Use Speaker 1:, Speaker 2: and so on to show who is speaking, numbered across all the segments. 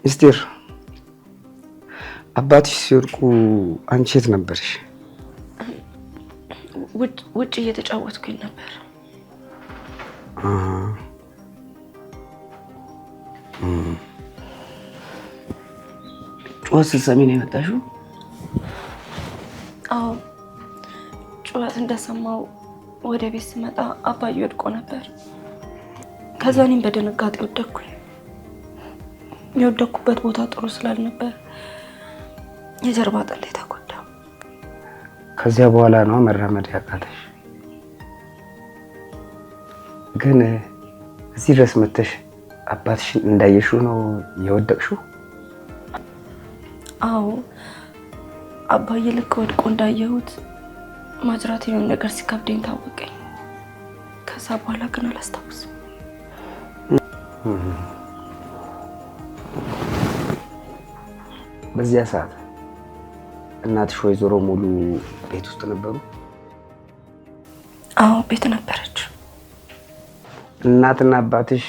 Speaker 1: ምስጢር፣ አባትሽ ሲወድቁ አንቺ የት ነበርሽ?
Speaker 2: ውጭ እየተጫወትኩኝ ነበር።
Speaker 1: ጩኸት ስትሰሚ ነው የመጣሽው?
Speaker 2: አዎ፣ ጩኸት እንደሰማው ወደ ቤት ስመጣ አባዬ ወድቆ ነበር። ከዛ እኔም በድንጋጤ ወደቅኩኝ። የወደቅኩበት ቦታ ጥሩ ስላልነበር የጀርባ አጥንቴ ተጎዳ።
Speaker 1: ከዚያ በኋላ ነው መራመድ ያቃተሽ። ግን እዚህ ድረስ መተሽ አባትሽን እንዳየሽው ነው የወደቅሽው?
Speaker 2: አዎ፣ አባዬ ልክ ወድቆ እንዳየሁት ማጅራት የሆነ ነገር ሲከብደኝ ታወቀኝ። ከዛ በኋላ ግን አላስታውስም።
Speaker 1: በዚያ ሰዓት እናትሽ ወይዘሮ ሙሉ ቤት ውስጥ ነበሩ?
Speaker 2: አዎ፣ ቤት ነበረች።
Speaker 1: እናትና አባትሽ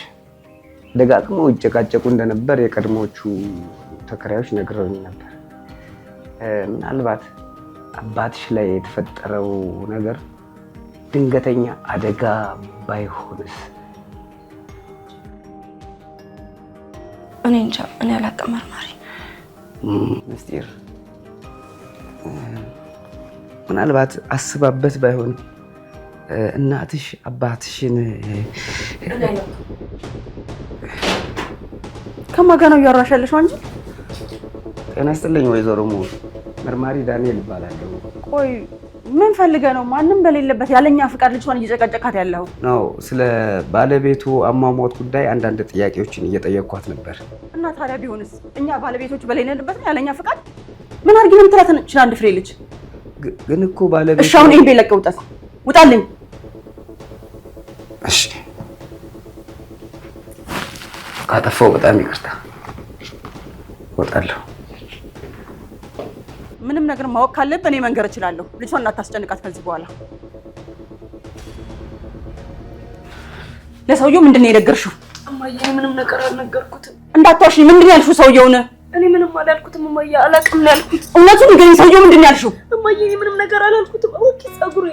Speaker 1: ደጋግመው ይጨቃጨቁ እንደነበር የቀድሞዎቹ ተከራዮች ነግረውኝ ነበር። ምናልባት አባትሽ ላይ የተፈጠረው ነገር ድንገተኛ አደጋ ባይሆንስ?
Speaker 2: እኔ እንጃ፣ እኔ አላውቅም መርማሪ።
Speaker 1: ምስጢር፣ ምናልባት አስባበት ባይሆን እናትሽ አባትሽን
Speaker 3: ከማን ጋር ነው እያወራሽ ያለሽው አንቺ?
Speaker 1: ጤና ይስጥልኝ ወይዘሮ ሙሉ፣ መርማሪ ዳንኤል እባላለሁ።
Speaker 3: ቆይ ምን ፈልገህ ነው ማንም በሌለበት ያለኛ ፍቃድ ልጅቷን እየጨቀጨካት ያለው?
Speaker 1: ነው ስለ ባለቤቱ አሟሟት ጉዳይ አንዳንድ ጥያቄዎችን እየጠየቅኳት ነበር።
Speaker 3: እና ታዲያ ቢሆንስ እኛ ባለቤቶቹ በሌለንበት ነው ያለኛ ፍቃድ ምን አድርጊ ነው የምትላት? እችን አንድ ፍሬ ልጅ
Speaker 1: ግን እኮ ባለቤቱ።
Speaker 3: እሺ አሁን ይሄን ቤት ለቀህ ውጣ፣ ውጣልኝ።
Speaker 1: እሺ ካጠፋው በጣም ይቅርታ፣ እወጣለሁ።
Speaker 3: ምንም ነገር ማወቅ ካለብህ እኔ መንገር እችላለሁ። ልጅቷን እንዳታስጨንቃት ከዚህ በኋላ። ለሰውየው ምንድን ነው የነገርሽው?
Speaker 2: እማዬ፣ እኔ ምንም ነገር አልነገርኩትም።
Speaker 3: እንዳትዋሽኝ። ምንድን ነው ያልሽው ሰውየውን?
Speaker 2: እኔ ምንም አላልኩትም እማዬ፣ አላውቅም ነው ያልኩት።
Speaker 3: እውነቱን ንገሪኝ። ሰውየው ምንድን ነው ያልሽው?
Speaker 2: እማዬ፣ እኔ ምንም ነገር አላልኩትም። እባክሽ ፀጉሬ።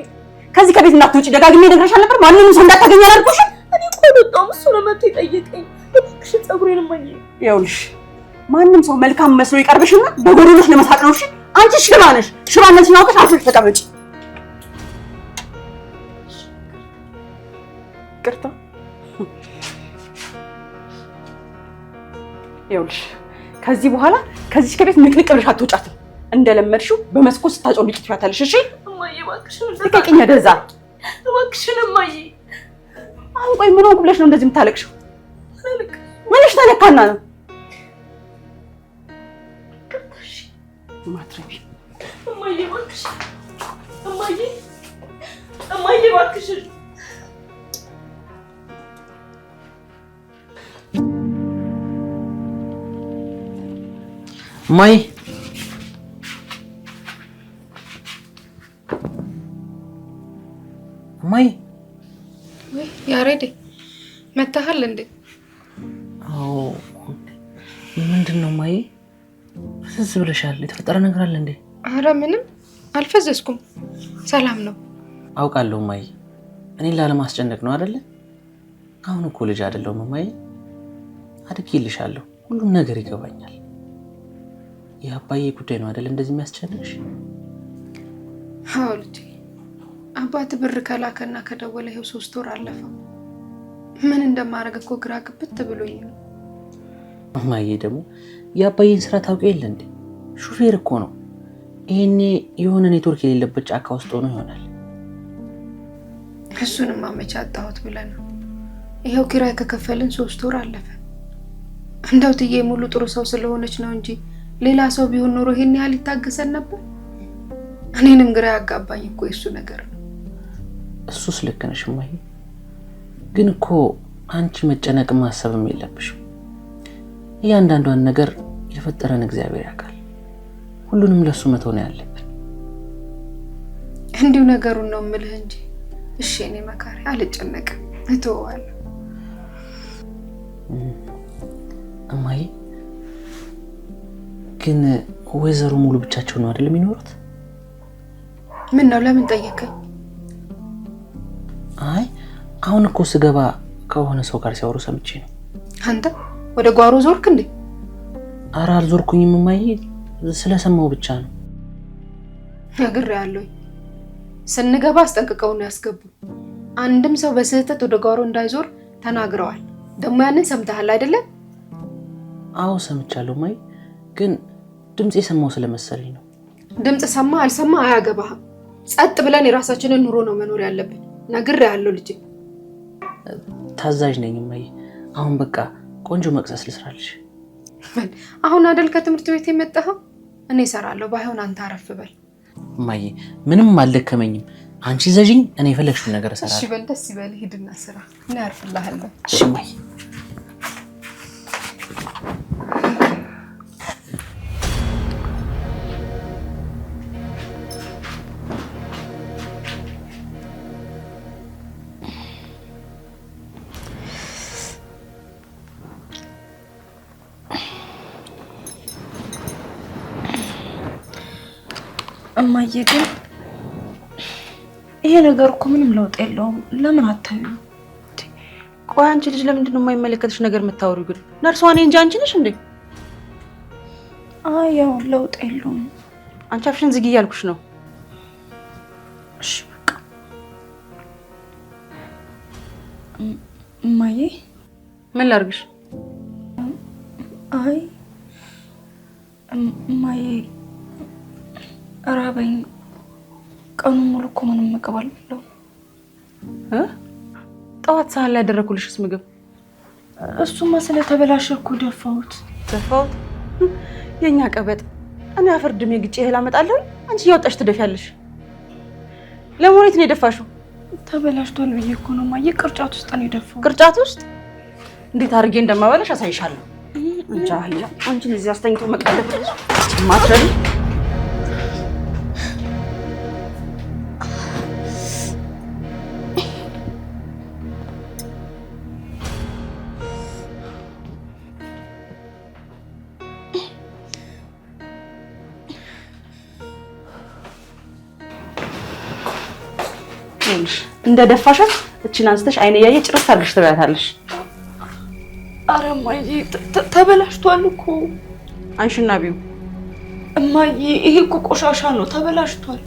Speaker 3: ከዚህ ከቤት እንዳትወጪ ደጋግሜ ነግሬሻል ነበር። ማንንም ሰው እንዳታገኝ አላልኩሽም?
Speaker 2: እኔ እኮ አልወጣሁም፣ እሱ ነው መጥቶ የጠየቀኝ። እባክሽ ፀጉሬን እማዬ።
Speaker 3: ይኸውልሽ ማንም ሰው መልካም መስሎ ይቀርብሽና በጎደሎች ለመሳቅ ነው። እሺ አንቺ ሽባ ነሽ። ሽባነትሽን አውቀሽ አርፈሽ ተቀመጪ። ይቅርታ። ይኸውልሽ ከዚህ በኋላ ከዚህ ከቤት ንቅንቅ ብለሽ አትወጫትም። እንደለመድሽው በመስኮት ስታጮልቂ ትያታለሽ። እሺ
Speaker 2: እማዬ፣ እባክሽን
Speaker 3: ልቀቂኝ። ወደዛ
Speaker 2: እባክሽን እማዬ።
Speaker 3: አሁን ቆይ ምን ሆንኩ ብለሽ ነው እንደዚህ የምታለቅሽው? ምንሽ ተነካና ነው? ማትረቢ
Speaker 2: እማዬ እባክሽን፣ እማዬ፣ እማዬ እባክሽን።
Speaker 4: እማዬ እማዬ።
Speaker 5: ወይ ያሬድ መታሃል እንዴ?
Speaker 4: አዎ። ምንድን ነው እማዬ? ፍዝዝ ብለሻል። የተፈጠረ ነገር አለ እንዴ?
Speaker 5: አረ ምንም አልፈዘዝኩም፣ ሰላም ነው።
Speaker 4: አውቃለሁ እማዬ፣ እኔን ላለማስጨነቅ ነው አይደለ? አሁን እኮ ልጅ አይደለሁም እማዬ፣ አድጌልሻለሁ። ሁሉም ነገር ይገባኛል። የአባዬ ጉዳይ ነው አይደለ እንደዚህ የሚያስጨንቅሽ?
Speaker 5: አዎ ልጄ፣ አባት ብር ከላከና ከደወለ ይኸው 3 ወር አለፈው። ምን እንደማደርግ እኮ ግራ ግብት ብሎኝ ነው።
Speaker 4: እማዬ ደግሞ የአባዬን ስራ ታውቂው የለ እንዴ? ሹፌር እኮ ነው። ይሄኔ የሆነ ኔትወርክ የሌለበት ጫካ ውስጥ ሆኖ ይሆናል።
Speaker 5: እሱንማ መቼ አጣሁት ብለህ ነው? ይኸው ኪራይ ከከፈልን 3 ወር አለፈ። እንደው ትዬ ሙሉ ጥሩ ሰው ስለሆነች ነው እንጂ ሌላ ሰው ቢሆን ኖሮ ይሄን ያህል ይታገሰን ነበር? እኔንም ግራ ያጋባኝ እኮ የእሱ ነገር ነው።
Speaker 4: እሱስ ልክ ነሽ እማዬ። ግን እኮ አንቺ መጨነቅ ማሰብም የለብሽም። እያንዳንዷን ነገር የፈጠረን እግዚአብሔር ያውቃል። ሁሉንም ለሱ መተው ነው ያለብን።
Speaker 5: እንዲሁ ነገሩን ነው የምልህ እንጂ እሺ፣ እኔ መካሪ አልጨነቅም፣ እተወዋለሁ።
Speaker 4: እማዬ ግን ወይዘሮ ሙሉ ብቻቸው ነው አይደል የሚኖሩት?
Speaker 5: ምን ነው ለምን ጠየከኝ?
Speaker 4: አይ አሁን እኮ ስገባ ከሆነ ሰው ጋር ሲያወሩ ሰምቼ ነው።
Speaker 5: አንተ ወደ ጓሮ ዞርክ እንዴ?
Speaker 4: ኧረ አልዞርኩኝም እማዬ፣ ስለሰማው ብቻ ነው።
Speaker 5: ነግሬሃለሁ። ስንገባ አስጠንቅቀው ነው ያስገቡ። አንድም ሰው በስህተት ወደ ጓሮ እንዳይዞር ተናግረዋል። ደግሞ ያንን ሰምተሃል አይደለም?
Speaker 4: አዎ ሰምቻለሁ እማዬ፣ ግን ድምፅ የሰማው ስለመሰለኝ ነው።
Speaker 5: ድምፅ ሰማ አልሰማ አያገባህም። ጸጥ ብለን የራሳችንን ኑሮ ነው መኖር ያለብን። ነግሬሃለሁ ልጄ።
Speaker 4: ታዛዥ ነኝ እማዬ። አሁን በቃ ቆንጆ መቅሰስ ልስራልሽ።
Speaker 5: አሁን አይደል ከትምህርት ቤት የመጣኸው? እኔ እሰራለሁ። ባይሆን አንተ አረፍ በል።
Speaker 4: እማዬ ምንም አልደከመኝም። አንቺ ዘዥኝ፣ እኔ የፈለግሽውን ነገር እሰራለሁ።
Speaker 5: እሺ በል፣ ደስ ይበል። ሂድና ስራ። እኔ አርፍልሃለሁ።
Speaker 4: እሺ እማዬ።
Speaker 2: እማዬ ግን ይሄ ነገር እኮ ምንም ለውጥ የለውም። ለምን አታዩ?
Speaker 3: ቆይ አንቺ ልጅ ለምንድን ነው የማይመለከትሽ ነገር የምታወሪው? ግን ነርሷ እኔ እንጂ አንቺ ነሽ እንዴ?
Speaker 2: አይ ያው ለውጥ የለውም።
Speaker 3: አንቺ አፍሽን ዝጊ እያልኩሽ ነው።
Speaker 2: እሺ በቃ እማዬ።
Speaker 3: ምን ላድርግሽ?
Speaker 2: አይ እማዬ ራበኝ። ቀኑን ሙሉ እኮ ምንም ምግብ አልበላሁም።
Speaker 3: ጠዋት ሳህን ላይ ያደረኩልሽስ ምግብ?
Speaker 2: እሱማ ስለተበላሸ እኮ ደፋሁት።
Speaker 3: ደፋሁት? የኛ ቀበጥ። እኔ አፈር ድሜ ግጬ እህል አመጣለሁ፣ አንቺ እያወጣሽ ትደፊያለሽ። ለመሆኑ የት ነው የደፋሽው?
Speaker 2: ተበላሽቷል ብዬ እኮ ነው እማዬ። ቅርጫት ውስጥ ነው የደፋሁት።
Speaker 3: ቅርጫት ውስጥ? እንዴት አድርጌ እንደማበላሽ አሳይሻለሁ። አንቺ አህያ፣ አንቺን እዚህ አስተኝቶ መቀለብ ማትረቢ። እንደ ደፋሻት እቺን አንስተሽ አይን እያየ ጭርስ አድርገሽ ትበያታለሽ።
Speaker 2: ኧረ እማዬ ተበላሽቷል እኮ።
Speaker 3: አንሺና ቢው።
Speaker 2: እማዬ ይሄ እኮ ቆሻሻ ነው፣ ተበላሽቷል።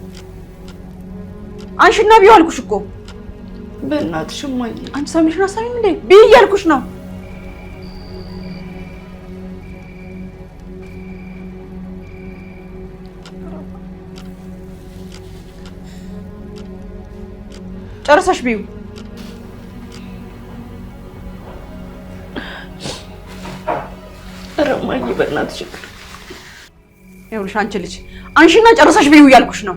Speaker 3: አንሺና ቢው አልኩሽ እኮ።
Speaker 2: በእናትሽ እማዬ።
Speaker 3: አንቺ ሰሚሽን አሳሚም እንዴ? ቢይ እያልኩሽ ነው። ጨርሰሽ ቢዩ።
Speaker 2: ኧረ እማዬ በእናትሽ።
Speaker 3: ይኸውልሽ አንቺ ልጅ አንሺና ጨርሰሽ ቢዩ እያልኩሽ ነው።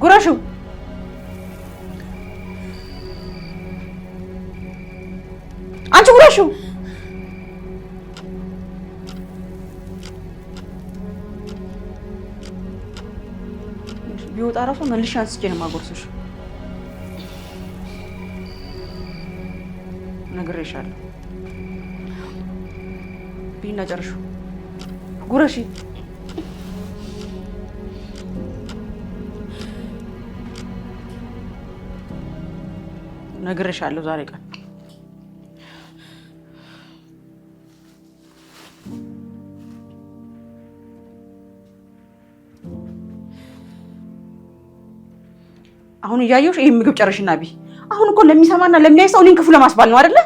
Speaker 3: ጉረሽው። አንቺ ጉረሽው። ቢወጣ እራሱ መልሼ አንስቼ ነው የማጎርስሽ። ነግሬሻለሁ። ቢና ጨርሺው። ጉረሺ። ነግሬሻለሁ ዛሬ ቀን አሁን እያየሁሽ ይሄን ምግብ ጨርሽና ቢ። አሁን እኮ ለሚሰማና ለሚያይ ሰው እኔን ክፉ ለማስባል ነው አይደለ?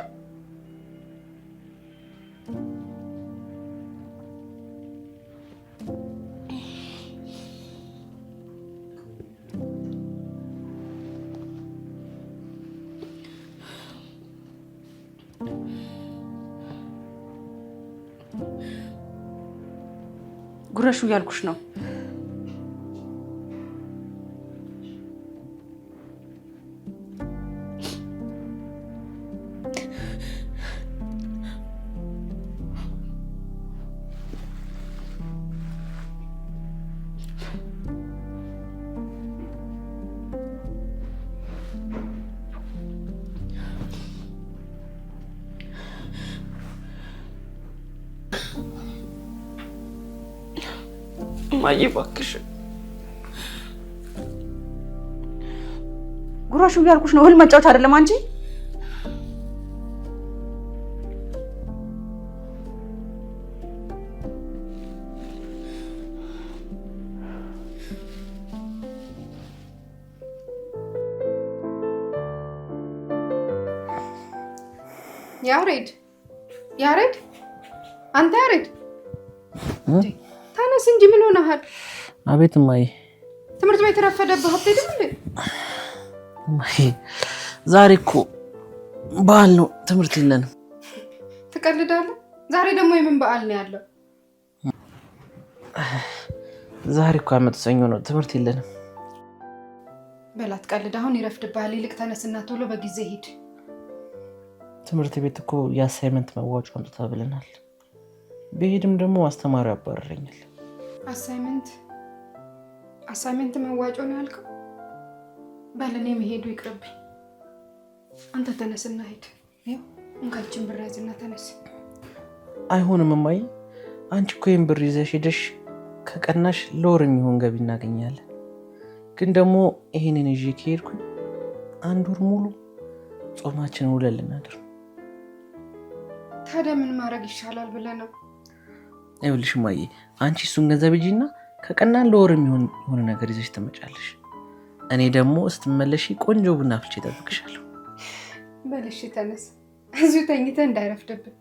Speaker 3: ጉረሹ እያልኩሽ ነው።
Speaker 2: እማዬ እባክሽ።
Speaker 3: ጉራሹ እያልኩሽ ነው። እህል መጫወቻ አይደለም አንቺ።
Speaker 5: ያሬድ ያሬድ፣ አንተ ያሬድ ተነስ እንጂ ምን ሆነሃል?
Speaker 4: አቤት እማዬ።
Speaker 5: ትምህርት ቤት ረፈደብህ፣ አትሄድም እንዴ?
Speaker 4: እማዬ ዛሬ እኮ በዓል ነው፣ ትምህርት የለንም።
Speaker 5: ትቀልዳለህ? ዛሬ ደግሞ የምን በዓል ነው ያለው?
Speaker 4: ዛሬ እኮ ዓመት ሰኞ ነው፣ ትምህርት የለንም።
Speaker 5: በል አትቀልድ፣ አሁን ይረፍድብሃል። ይልቅ ተነስና ቶሎ በጊዜ ሂድ።
Speaker 4: ትምህርት ቤት እኮ የ assignment መዋጮ አምጥታ ብለናል። ብሄድም ደግሞ አስተማሪው ያባረረኛል።
Speaker 5: Assignment መዋጮ ነው ያልከው? በል እኔ መሄዱ ይቅርብኝ። አንተ ተነስና ሂድ። ይኸው እንካችን ብር ያዝና ተነስ።
Speaker 4: አይሆንም እማዬ፣ አንቺ እኮ ይሄን ብር ይዘሽ ሄደሽ ከቀናሽ ለወር የሚሆን ገቢ እናገኛለን። ግን ደግሞ ይሄንን ይዤ ከሄድኩኝ አንድ ወር ሙሉ ጾማችንን ውለን ልናድር ነው።
Speaker 5: ታዲያ ምን ማድረግ ይሻላል ብለህ ነው?
Speaker 4: ይኸውልሽ እማዬ፣ አንቺ እሱን ገንዘብ ሂጂና ከቀናን ለወር የሚሆን የሆነ ነገር ይዘሽ ትመጫለሽ። እኔ ደግሞ ስትመለሺ ቆንጆ ቡና አፍልቼ እጠብቅሻለሁ።
Speaker 5: በል እሺ ተነስ። እዚሁ ተኝተህ እንዳይረፍድብን።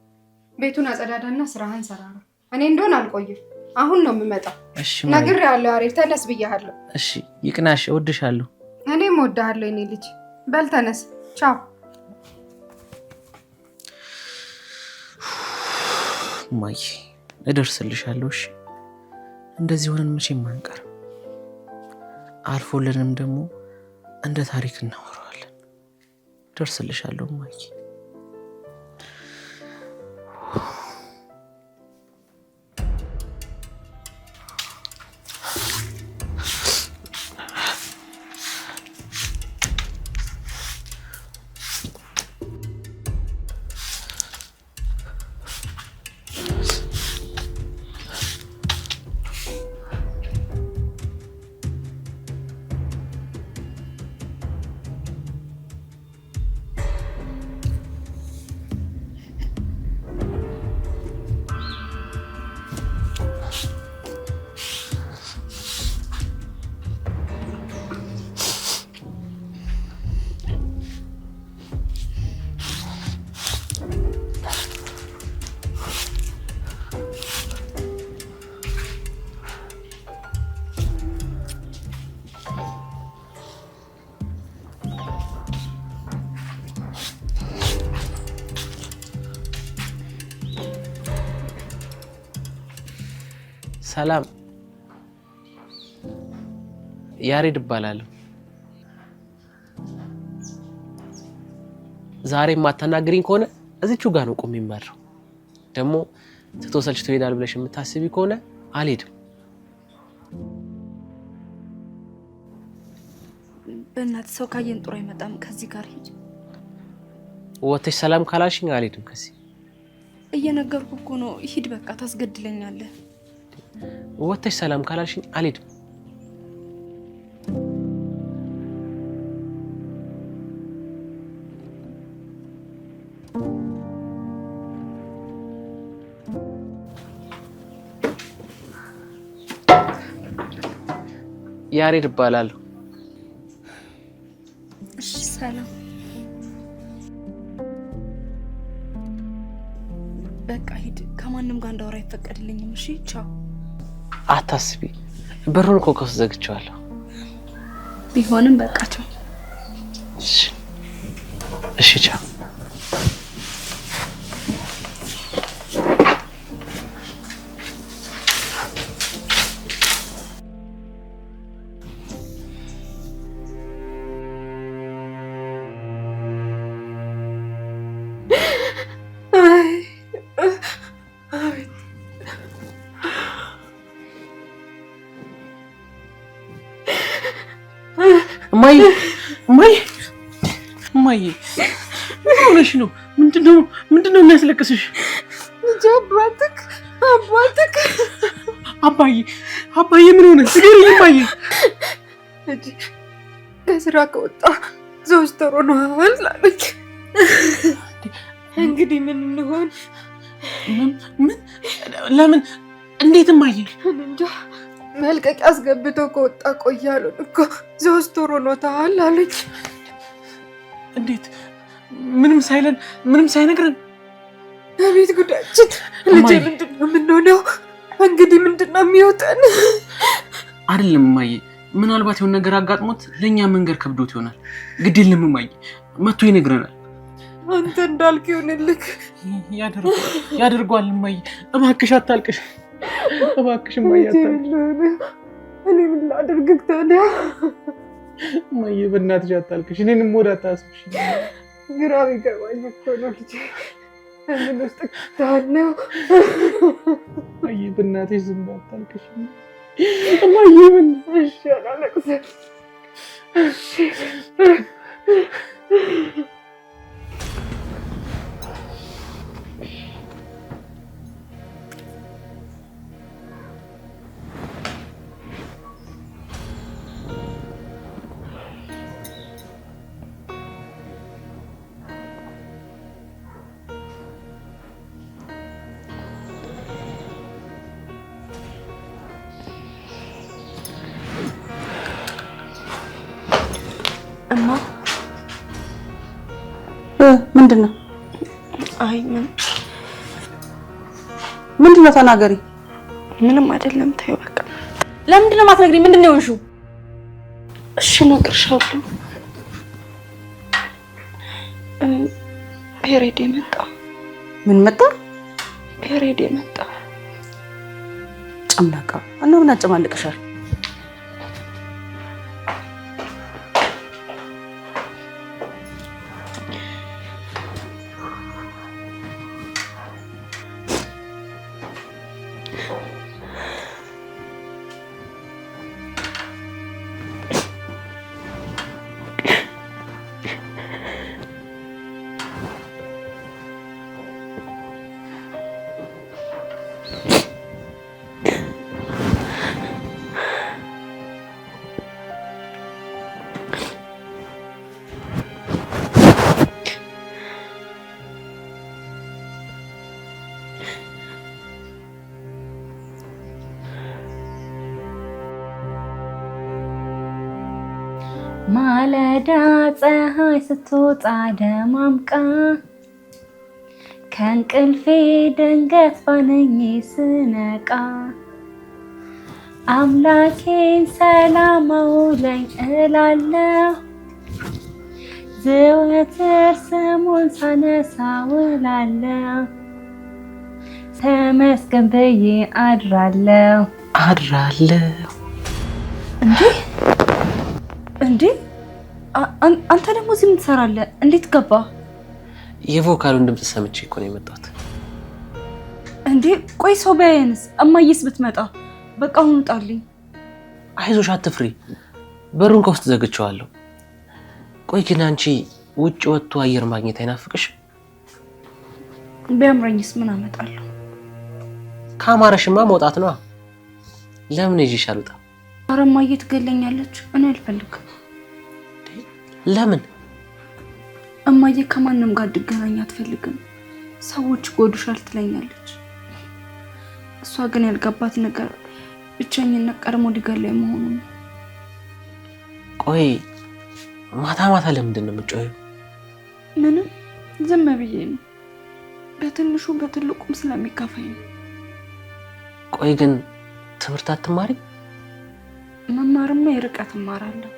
Speaker 5: ቤቱን አጸዳዳና ስራህን ሰራራ። እኔ እንደሆን አልቆይም፣ አሁን ነው የምመጣው።
Speaker 4: እሺ እማዬ።
Speaker 5: ነግሬሃለሁ ያሬድ፣ ተነስ ብያለሁ።
Speaker 4: እሺ ይቅናሽ፣ እወድሻለሁ።
Speaker 5: እኔም እወድሃለሁ የኔ ልጅ። በል ተነስ። ቻው።
Speaker 4: እማዬ እደርስልሻለሁ። እሺ እንደዚህ ሆነን መቼም አንቀርም። አልፎልንም ደግሞ እንደ ታሪክ እናወራዋለን። እደርስልሻለሁ እማዬ። ሰላም፣ ያሬድ እባላለሁ። ዛሬ የማታናግሪኝ ከሆነ እዚቹ ጋር ነው ቆሜ የማድረው። ደግሞ ትቶ ሰልችቶ ይሄዳል ብለሽ የምታስቢ ከሆነ አልሄድም።
Speaker 2: በእናትህ ሰው ካየን ጥሩ አይመጣም። ከዚህ ጋር ሂድ።
Speaker 4: ወተሽ ሰላም ካላልሽኝ አልሄድም ከዚህ።
Speaker 2: እየነገርኩ እኮ ነው። ሂድ በቃ፣ ታስገድለኛለህ።
Speaker 4: ወተሽ ሰላም ካላልሽኝ አልሄድም። ያሬድ እባላለሁ።
Speaker 2: እሺ ሰላም። በቃ ሂድ። ከማንም ጋር እንዳወራ አይፈቀድልኝም። እሺ ቻው።
Speaker 4: አታስቢ፣ በሩን እኮ ከውስጥ ዘግቼዋለሁ።
Speaker 2: ቢሆንም በቃ ቻው።
Speaker 4: እሺ ቻው። እማዬ እማዬ እማዬ ምን ሆነሽ ነው? ምንድነው የሚያስለቅስሽ?
Speaker 5: ልጄ አባትክ አባትክ
Speaker 4: አባዬ አባዬ ምን ሆነ? ንገሪኝ አባዬ።
Speaker 5: ከስራ ከወጣ 3 ወር ሆኗል አለች። እንግዲህ ምን እንሆን?
Speaker 4: ምን? ለምን? እንዴት እማዬ?
Speaker 5: እንጃ። መልቀቂያ አስገብቶ ከወጣ ቆየ አሉን እኮ 3 ወር ሆኖታል አለች። እንዴት?
Speaker 4: ምንም ሳይለን ምንም ሳይነግረን?
Speaker 5: አቤት ጉዳችን! ልጄ ምንድን ነው የምንሆነው? እንግዲህ ምንድን ነው የሚወጣን?
Speaker 4: አይደለም እማዬ፣ ምናልባት የሆነ ነገር አጋጥሞት ለእኛ መንገድ ከብዶት ይሆናል። ግድ የለም እማዬ፣ መጥቶ ይነግረናል።
Speaker 5: አንተ እንዳልክ ይሁንልክ።
Speaker 4: ያደርገዋል እማዬ። እባክሽ አታልቅሽ፣ እባክሽ እማዬ አታልቅሽ።
Speaker 5: እኔ ምን ላድርግ ታዲያ?
Speaker 4: እማዬ በእናትሽ አታልቅሽ፣ እኔንም ወደ አታስብሽ።
Speaker 5: ግራ ቢገባኝ እኮ ነው ልጄ። ምን ውስጥ ነው?
Speaker 4: እማዬ በእናትሽ ዝም በይ አታልቅሽ። እማዬ በእናትሽ
Speaker 5: አላለቅስም። እሺ
Speaker 2: እማ
Speaker 3: ምንድን ነው?
Speaker 2: አይ ምን
Speaker 3: ምንድን ነው? ተናገሪ።
Speaker 2: ምንም አይደለም። ተይው በቃ።
Speaker 3: ለምንድን ነው የማትነግሪኝ? ምንድን ነው የሆንሽው?
Speaker 2: እሺ እነግርሻለሁ። Period መጣ።
Speaker 3: ምን መጣ?
Speaker 2: Period መጣ።
Speaker 3: ጨምላቃ እና ምን አጨማልቅሻል?
Speaker 6: ማለዳ ፀሐይ ስትወጣ ደማምቃ ከእንቅልፌ ድንገት ባነኝ ስነቃ አምላኬን ሰላም አውለኝ እላለሁ ዘወትር ስሙን ሳነሳ ውላለሁ ተመስገን ብዬ አድራለሁ
Speaker 4: አድራለሁ።
Speaker 3: እንዴ እንዴ አንተ ደግሞ እዚህ ምን ትሰራለህ? እንዴት ገባ?
Speaker 4: የቮካሉን ድምፅ ሰምቼ እኮ ነው የመጣሁት።
Speaker 3: እንዴ ቆይ ሰው ቢያየንስ? እማዬስ ብትመጣ? በቃ አሁን ውጣልኝ።
Speaker 4: አይዞሽ አትፍሪ፣ በሩን ከውስጥ ዘግቼዋለሁ። ቆይ ግን አንቺ ውጭ ወጥቶ አየር ማግኘት አይናፍቅሽ?
Speaker 2: ቢያምረኝስ ምን አመጣለሁ?
Speaker 4: ካማረሽማ መውጣት ነዋ። ለምን ይዤሽ አልወጣም?
Speaker 2: ኧረ እማዬ ትገለኛለች። እኔ አልፈልግም።
Speaker 4: ለምን?
Speaker 2: እማዬ ከማንም ጋር እንድገናኝ አትፈልግም። ሰዎች ጎዱሻል ትለኛለች። እሷ ግን ያልገባት ነገር ብቸኝነት ቀድሞ ሊገለኝ መሆኑ ነው።
Speaker 4: ቆይ ማታ ማታ ለምንድን ነው የምትጮሂው?
Speaker 2: ምንም ዝም ብዬ ነው። በትንሹ በትልቁም ስለሚከፋኝ ነው።
Speaker 4: ቆይ ግን ትምህርት አትማሪ?
Speaker 2: መማርማ የርቀት እማራለሁ።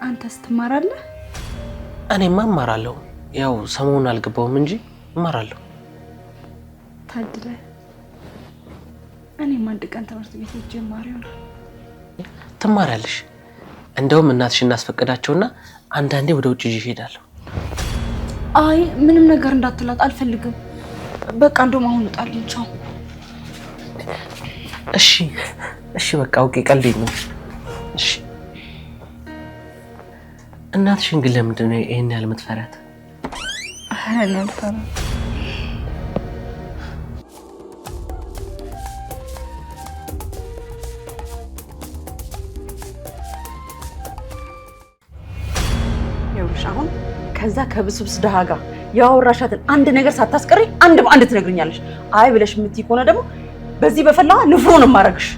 Speaker 2: አንተስ ትማራለህ?
Speaker 4: እኔማ እማራለሁ። ያው ሰሞኑን አልገባሁም እንጂ እማራለሁ።
Speaker 2: ታድለህ። እኔም አንድ ቀን ትምህርት ቤት ሄጄ እማር ይሆናል።
Speaker 4: ትማሪያለሽ። እንደውም እናትሽ እናስፈቅዳቸውና አንዳንዴ ወደ ውጭ ይዤሽ እሄዳለሁ።
Speaker 2: አይ ምንም ነገር እንዳትላት አልፈልግም። በቃ እንደውም አሁን እወጣለሁ። ቻው።
Speaker 4: እሺ እሺ፣ በቃ አውቄ ቀልዴን ነው። እሺ እናትሽን ግን ለምንድን ነው ይሄን ያህል የምትፈሪያት?
Speaker 2: ኧረ እኔ አልፈራም።
Speaker 3: ከዛ ከብስብስ ድሃ ጋር ያወራሻትን አንድ ነገር ሳታስቀሪ አንድ በአንድ ትነግሪኛለሽ። አይ ብለሽ የምትይ ከሆነ ደግሞ በዚህ በፈላዋ ንፍሮ ነው የማደርግሽ።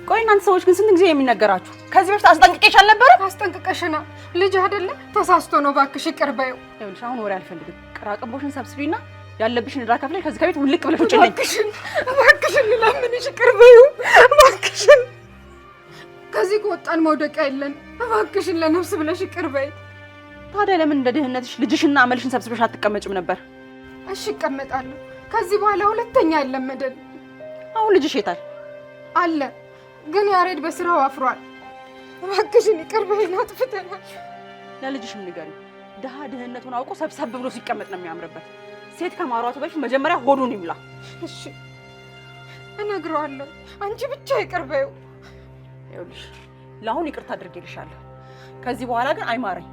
Speaker 3: ቆይ እናንተ ሰዎች ግን ስንት ጊዜ የሚነገራችሁ? ከዚህ በፊት አስጠንቅቄሽ አልነበረም?
Speaker 5: አስጠንቅቀሽና ልጅ አይደለ ተሳስቶ ነው፣ እባክሽ ይቅር በይው።
Speaker 3: ይኸውልሽ አሁን ወሬ አልፈልግም። ቅራቅንቦሽን ሰብስቢና ያለብሽን ዕዳ ከፍለሽ ከዚህ ከቤት ውልቅ ብለሽ ውጭልኝ።
Speaker 5: እባክሽን፣ እባክሽን ልለምንሽ ይቅር በይው እባክሽን። ከዚህ ከወጣን መውደቂያ የለን። እባክሽን ለነፍስ ብለሽ ይቅር በይ።
Speaker 3: ታዲያ ለምን እንደ ድህነትሽ ልጅሽና አመልሽን ሰብስበሽ አትቀመጭም ነበር?
Speaker 5: እሺ እቀመጣለሁ። ከዚህ በኋላ ሁለተኛ አይለመደን።
Speaker 3: አሁን ልጅሽ የታል?
Speaker 5: አለ ግን ያሬድ በስራው አፍሯል። እባክሽን ይቅር በይን፣ አጥፍተናል።
Speaker 3: ለልጅሽም ንገሪው፣ ድሃ ድህነቱን አውቆ ሰብሰብ ብሎ ሲቀመጥ ነው የሚያምርበት። ሴት ከማሯቱ በፊት መጀመሪያ ሆዱን ይሙላ።
Speaker 5: እሺ እነግረዋለሁ። አንቺ ብቻ ይቅር በይው።
Speaker 3: ይኸውልሽ ለአሁን ይቅርታ አድርጌልሻለሁ። ከዚህ በኋላ ግን አይማረኝ።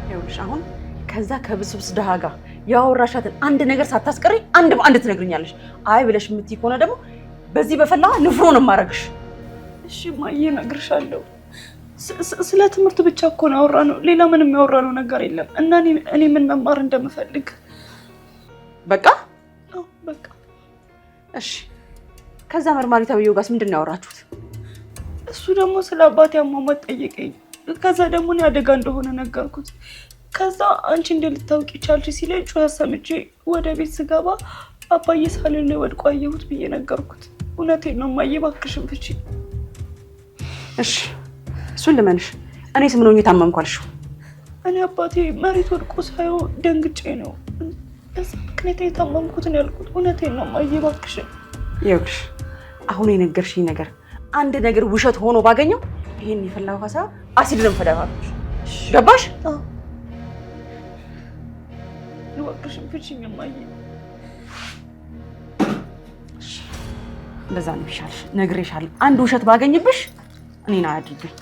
Speaker 3: ይኸውልሽ አሁን ከዛ ከብስብስ ድሃ ጋር ያወራሻትን አንድ ነገር ሳታስቀሪ አንድ በአንድ ትነግሪኛለሽ። አይ ብለሽ የምትይ ከሆነ ደግሞ በዚህ በፈላዋ ንፍሮ ነው የማደርግሽ።
Speaker 2: እሺ እማዬ እነግርሻለሁ። ስለ ትምህርት ብቻ እኮ ነው ያወራነው፣ ሌላ ምንም ያወራነው ነገር የለም። እና እኔ ምን መማር እንደምፈልግ
Speaker 3: በቃ
Speaker 2: አዎ በቃ።
Speaker 3: እሺ ከዛ መርማሪ ተብዬው ጋርስ ምንድን ነው ያወራችሁት?
Speaker 2: እሱ ደግሞ ስለ አባቴ አሟሟት ጠየቀኝ። ከዛ ደግሞ እኔ አደጋ እንደሆነ ነገርኩት። ከዛ አንቺ እንዴት ልታውቂ ቻልሽ ሲለኝ ጩኸት ሰምቼ ወደ ቤት ስገባ አባዬ ሳሎን ላይ ወድቆ አየሁት ብዬ ነገርኩት። እውነቴን ነው እማዬ፣ እባክሽን ፍቺ።
Speaker 3: እሺ እሱን ልመንሽ። እኔስ ምን ሆኜ ታመምኩ አልሽው?
Speaker 2: እኔ አባቴ መሬት ወድቆ ሳየው ደንግጬ ነው በዛ ምክንያት የታመምኩት ነው ያልኩት። እውነቴን ነው እማዬ፣ እባክሽን።
Speaker 3: ይኸውልሽ አሁን የነገርሽኝ ነገር አንድ ነገር ውሸት ሆኖ ባገኘው ይሄን የፈላ ውሃ ሳይሆን አሲድ ነው የምፈዳባችሁ። ገባሽ?
Speaker 2: እባክሽን ፍቺኝ እማዬ።
Speaker 3: እንደዛ ነው ይሻልሽ። ነግሬሻለሁ። አንድ ውሸት ባገኝብሽ እኔን አያድርግኝ።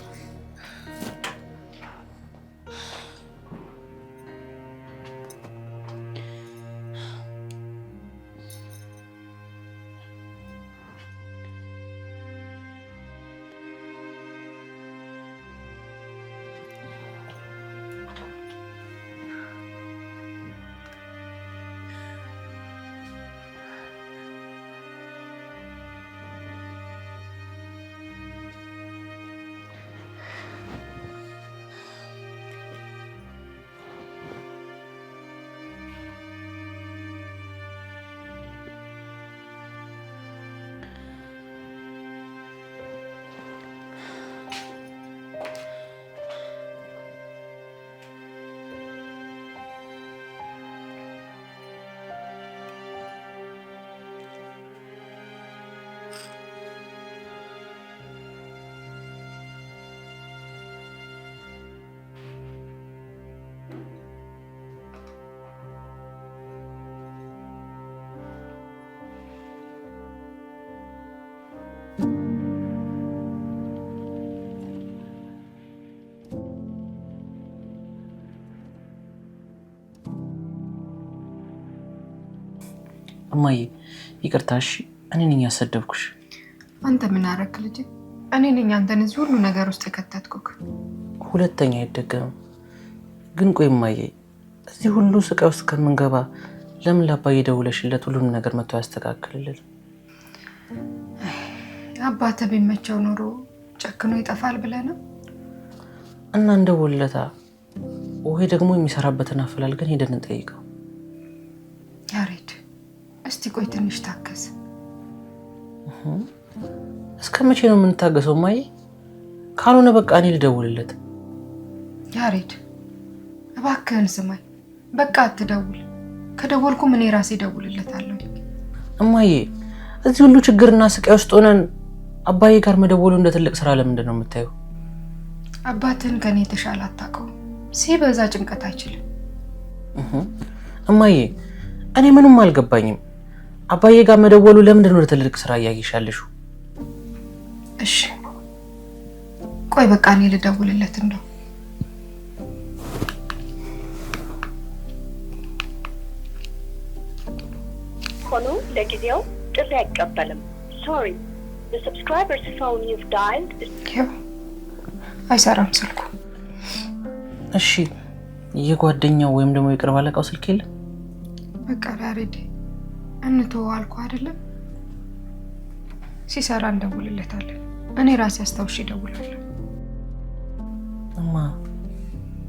Speaker 4: እማዬ ይቅርታ እሺ፣ እኔ ነኝ ያሰደብኩሽ።
Speaker 5: አንተ ምን አደረክ ልጄ? እኔ ነኝ አንተን እዚህ ሁሉ ነገር ውስጥ የከተትኩክ።
Speaker 4: ሁለተኛ አይደገምም። ግን ቆይ እማዬ፣ እዚህ ሁሉ ስቃይ ውስጥ ከምንገባ ለምን ለአባዬ ደውለሽለት ሁሉንም ነገር መጥቶ ያስተካክልልን?
Speaker 5: አባትህ ቢመቸው ኖሮ ጨክኖ ይጠፋል ብለህ ነው?
Speaker 4: እና እንደውልለታ ወይ ደግሞ የሚሰራበትን አፈላልገን ሄደን እንጠይቀው።
Speaker 5: ያሬድ እስቲ ቆይ ትንሽ ታገስ።
Speaker 4: እስከ መቼ ነው የምንታገሰው እማዬ? ካልሆነ በቃ እኔ ልደውልለት።
Speaker 5: ያሬድ እባክህን ስማኝ፣ በቃ አትደውል። ከደወልኩም እኔ ራሴ እደውልለታለሁ።
Speaker 4: እማዬ እዚህ ሁሉ ችግርና ስቃይ ውስጥ ሆነን አባዬ ጋር መደወሉ እንደ ትልቅ ስራ ለምንድን ነው የምታየው?
Speaker 5: አባትህን ከኔ የተሻለ አታውቀውም። ሲበዛ ጭንቀት አይችልም።
Speaker 4: እማዬ እኔ ምንም አልገባኝም። አባዬ ጋር መደወሉ ለምንድን ነው ትልቅ ስራ እያየሻለሽ?
Speaker 5: እሺ ቆይ በቃ እኔ ልደውልለት እንደው።
Speaker 7: ሆኖ ለጊዜው ጥሪ አይቀበልም። Sorry, the subscriber's phone you've dialed is
Speaker 5: ይኸው አይሰራም ስልኩ።
Speaker 4: እሺ የጓደኛው ወይም ደግሞ የቅርብ አለቃው ስልክ የለም?
Speaker 5: በቃ ያሬድ እንተወው አልኩህ አይደለም? ሲሰራ እንደውልለታለን። እኔ ራሴ አስታውሼ እደውላለሁ።
Speaker 4: እማ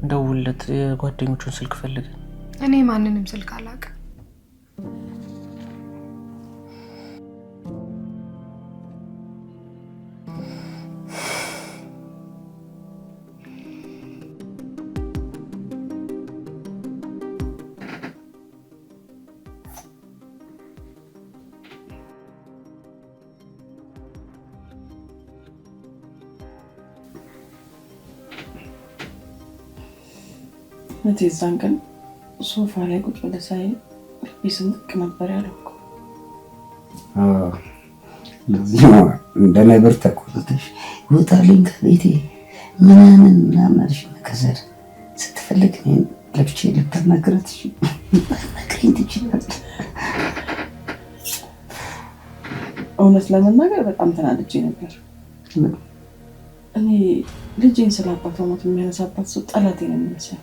Speaker 4: እንደውልለት፣ የጓደኞቹን ስልክ ፈልገን።
Speaker 5: እኔ ማንንም ስልክ አላውቅም።
Speaker 8: እህቴ የዛን ቀን ሶፋ ላይ ቁጭ ብለህ ሳይ ልቤ ስንጥቅ ነበር ያለው እኮ።
Speaker 1: ለዚህ ነው እንደ ነብር ተቆጥተሽ ውጣልኝ ከቤቴ ምናምን ምናምን አልሽ። ከዘር ስትፈልግ እኔን ለብቼ ልታናግራት ልታናግረኝ ትችላለህ።
Speaker 8: እውነት ለመናገር በጣም ተናድጄ ነበር። እኔ ልጄን ስለ አባቷ ሞት የሚያነሳባት ሰው ጠላቴ ነው የሚመስለው።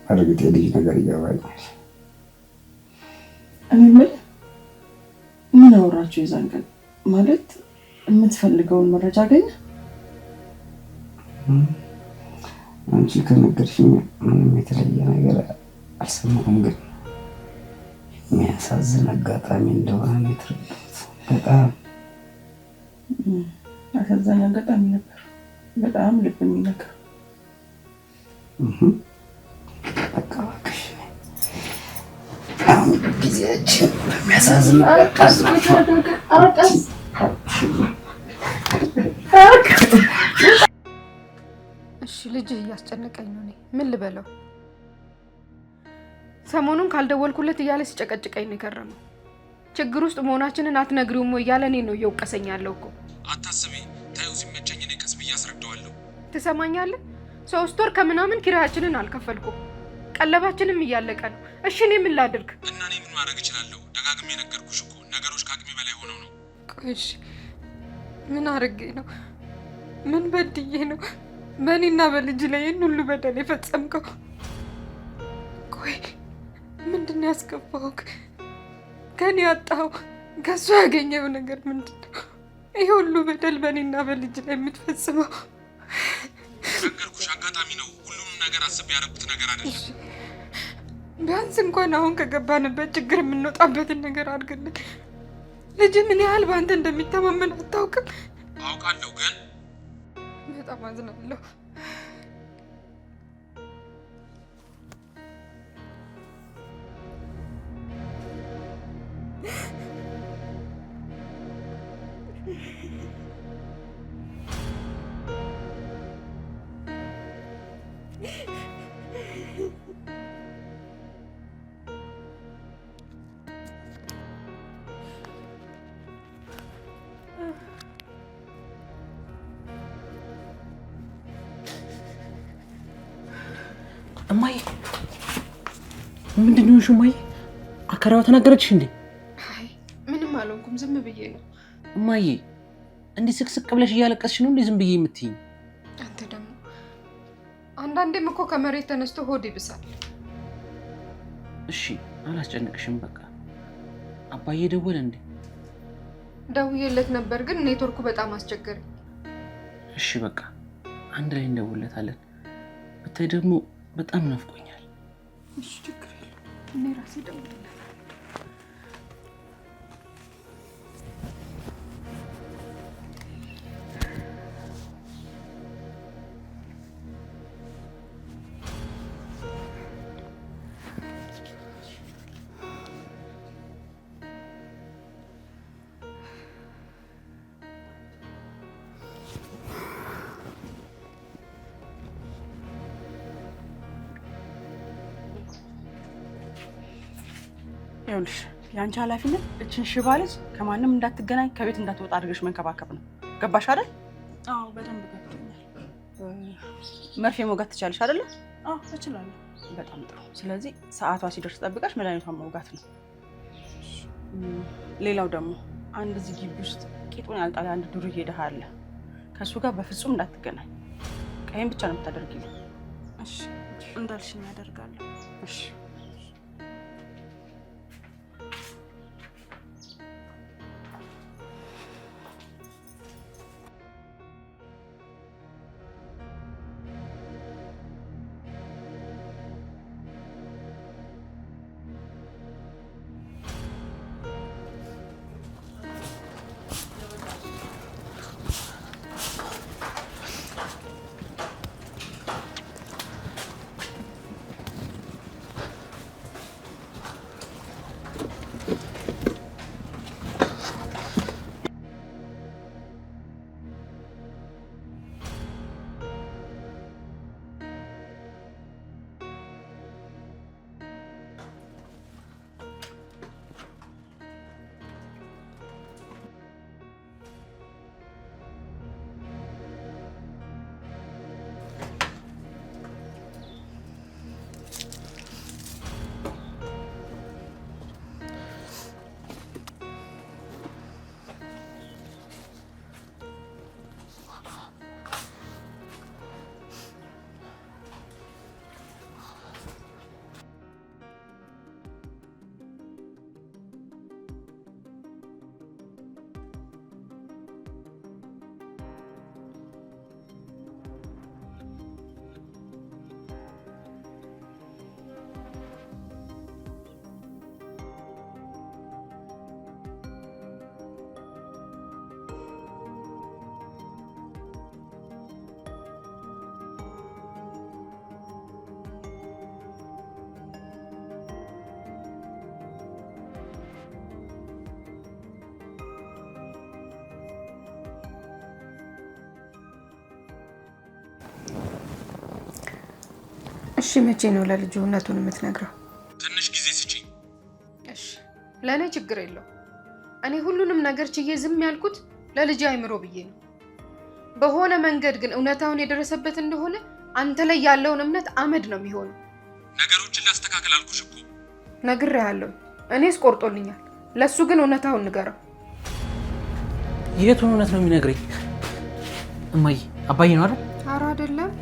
Speaker 1: እርግጥ የልጅ ነገር ይገባኛል።
Speaker 8: እኔ የምልህ ምን አወራችሁ የዛን ቀን? ማለት የምትፈልገውን መረጃ አገኘ?
Speaker 1: አንቺ ከነገርሽኝ ምንም የተለየ ነገር አልሰማሁም፣ ግን የሚያሳዝን አጋጣሚ እንደሆነ ነው የተረዳሁት። በጣም
Speaker 8: አሳዛኝ አጋጣሚ ነበር። በጣም ልብ የሚነካ።
Speaker 1: በቃ እባክሽ አሁን ጊዜያችን በሚያሳዝን
Speaker 5: እሺ ልጅህ እያስጨነቀኝ ነው። እኔ ምን ልበለው? ሰሞኑን ካልደወልኩለት እያለ ሲጨቀጭቀኝ ነው የከረመው። ችግር ውስጥ መሆናችንን አትነግሪውም ወይ እያለ እኔን ነው እየወቀሰኝ ያለው እኮ።
Speaker 9: አታስቢ፣ ታዩ ሲመቸኝ እኔ ቀስ ብዬ አስረዳዋለሁ።
Speaker 5: ትሰማኛለህ? 3 ወር ከምናምን ኪራያችንን አልከፈልኩም። ቀለባችንም እያለቀ ነው። እሺ እኔ ምን ላድርግ?
Speaker 9: እና እኔ ምን ማድረግ እችላለሁ? ደጋግሜ ነገርኩሽ እኮ ነገሮች ከአቅሜ በላይ ሆነው ነው።
Speaker 5: ቆይ እሺ ምን አድርጌ ነው? ምን በድዬ ነው በእኔና በልጅ ላይ ይህን ሁሉ በደል የፈጸምከው? ቆይ ምንድን ነው ያስገባው? ከኔ ያጣኸው ከእሱ ያገኘው ነገር ምንድን ነው? ይህ ሁሉ በደል በእኔና በልጅ ላይ የምትፈጽመው?
Speaker 9: ነገርኩሽ፣ አጋጣሚ ነው። ሁሉንም ነገር አስቤ ያደረኩት ነገር አይደለም።
Speaker 5: ቢያንስ እንኳን አሁን ከገባንበት ችግር የምንወጣበትን ነገር አድርግልን። ልጅ ምን ያህል በአንተ እንደሚተማመን አታውቅም?
Speaker 9: አውቃለሁ፣ ግን
Speaker 5: በጣም አዝናለሁ።
Speaker 4: እማዬ ምንድን ነው የሆንሽው? እማዬ አከራዋ ተናገረችሽ እንዴ?
Speaker 5: አይ ምንም አልሆንኩም፣ ዝም ብዬ ነው።
Speaker 4: እማዬ እንዲህ ስቅስቅ ብለሽ እያለቀስሽ ነው እንዴ ዝም ብዬ የምትይኝ?
Speaker 5: አንተ ደግሞ አንዳንዴም እኮ ከመሬት ተነስቶ ሆድ ይብሳል።
Speaker 4: እሺ አላስጨንቅሽም። በቃ አባዬ ደወለ እንዴ?
Speaker 5: ደውዬለት ነበር፣ ግን ኔትወርኩ በጣም አስቸገረኝ።
Speaker 4: እሺ በቃ አንድ ላይ እንደውለታለን። ብታይ ደግሞ በጣም ናፍቆኛል።
Speaker 5: እሺ ችግር የለውም፣ እኔ ራሴ እደውልለታለሁ።
Speaker 8: ይኸውልሽ የአንቺ ኃላፊነት እችን ሽባ ልጅ ከማንም እንዳትገናኝ ከቤት እንዳትወጣ አድርገሽ መንከባከብ ነው። ገባሽ አይደል?
Speaker 2: አዎ በደንብ ገብቶኛል።
Speaker 8: መርፌ መውጋት ትቻለሽ አይደለ?
Speaker 2: አዎ እችላለሁ።
Speaker 8: በጣም ጥሩ። ስለዚህ ሰዓቷ ሲደርስ ጠብቀሽ መድኃኒቷን መውጋት ነው። ሌላው ደግሞ አንድ እዚህ ግቢ ውስጥ ቂጡን ያልጣለ አንድ ዱርዬ ድሃ አለ። ከእሱ ጋር በፍጹም እንዳትገናኝ። ቀይም ብቻ ነው የምታደርጊልኝ።
Speaker 2: እሺ እንዳልሽኝ አደርጋለሁ።
Speaker 8: እሺ።
Speaker 5: እሺ መቼ ነው ለልጁ እውነቱን የምትነግረው?
Speaker 9: ትንሽ ጊዜ ስጪኝ።
Speaker 5: እሺ ለእኔ ችግር የለው። እኔ ሁሉንም ነገር ችዬ ዝም ያልኩት ለልጅ አይምሮ ብዬ ነው። በሆነ መንገድ ግን እውነታውን የደረሰበት እንደሆነ አንተ ላይ ያለውን እምነት አመድ ነው የሚሆነው።
Speaker 9: ነገሮችን ላስተካክል አልኩሽ እኮ።
Speaker 5: ነግሬሃለሁ። እኔስ ቆርጦልኛል። ለሱ ግን እውነታውን ንገረው።
Speaker 4: የቱን እውነት ነው የሚነግረኝ? እማዬ አባዬ ነው አይደል?
Speaker 5: ኧረ አይደለም፣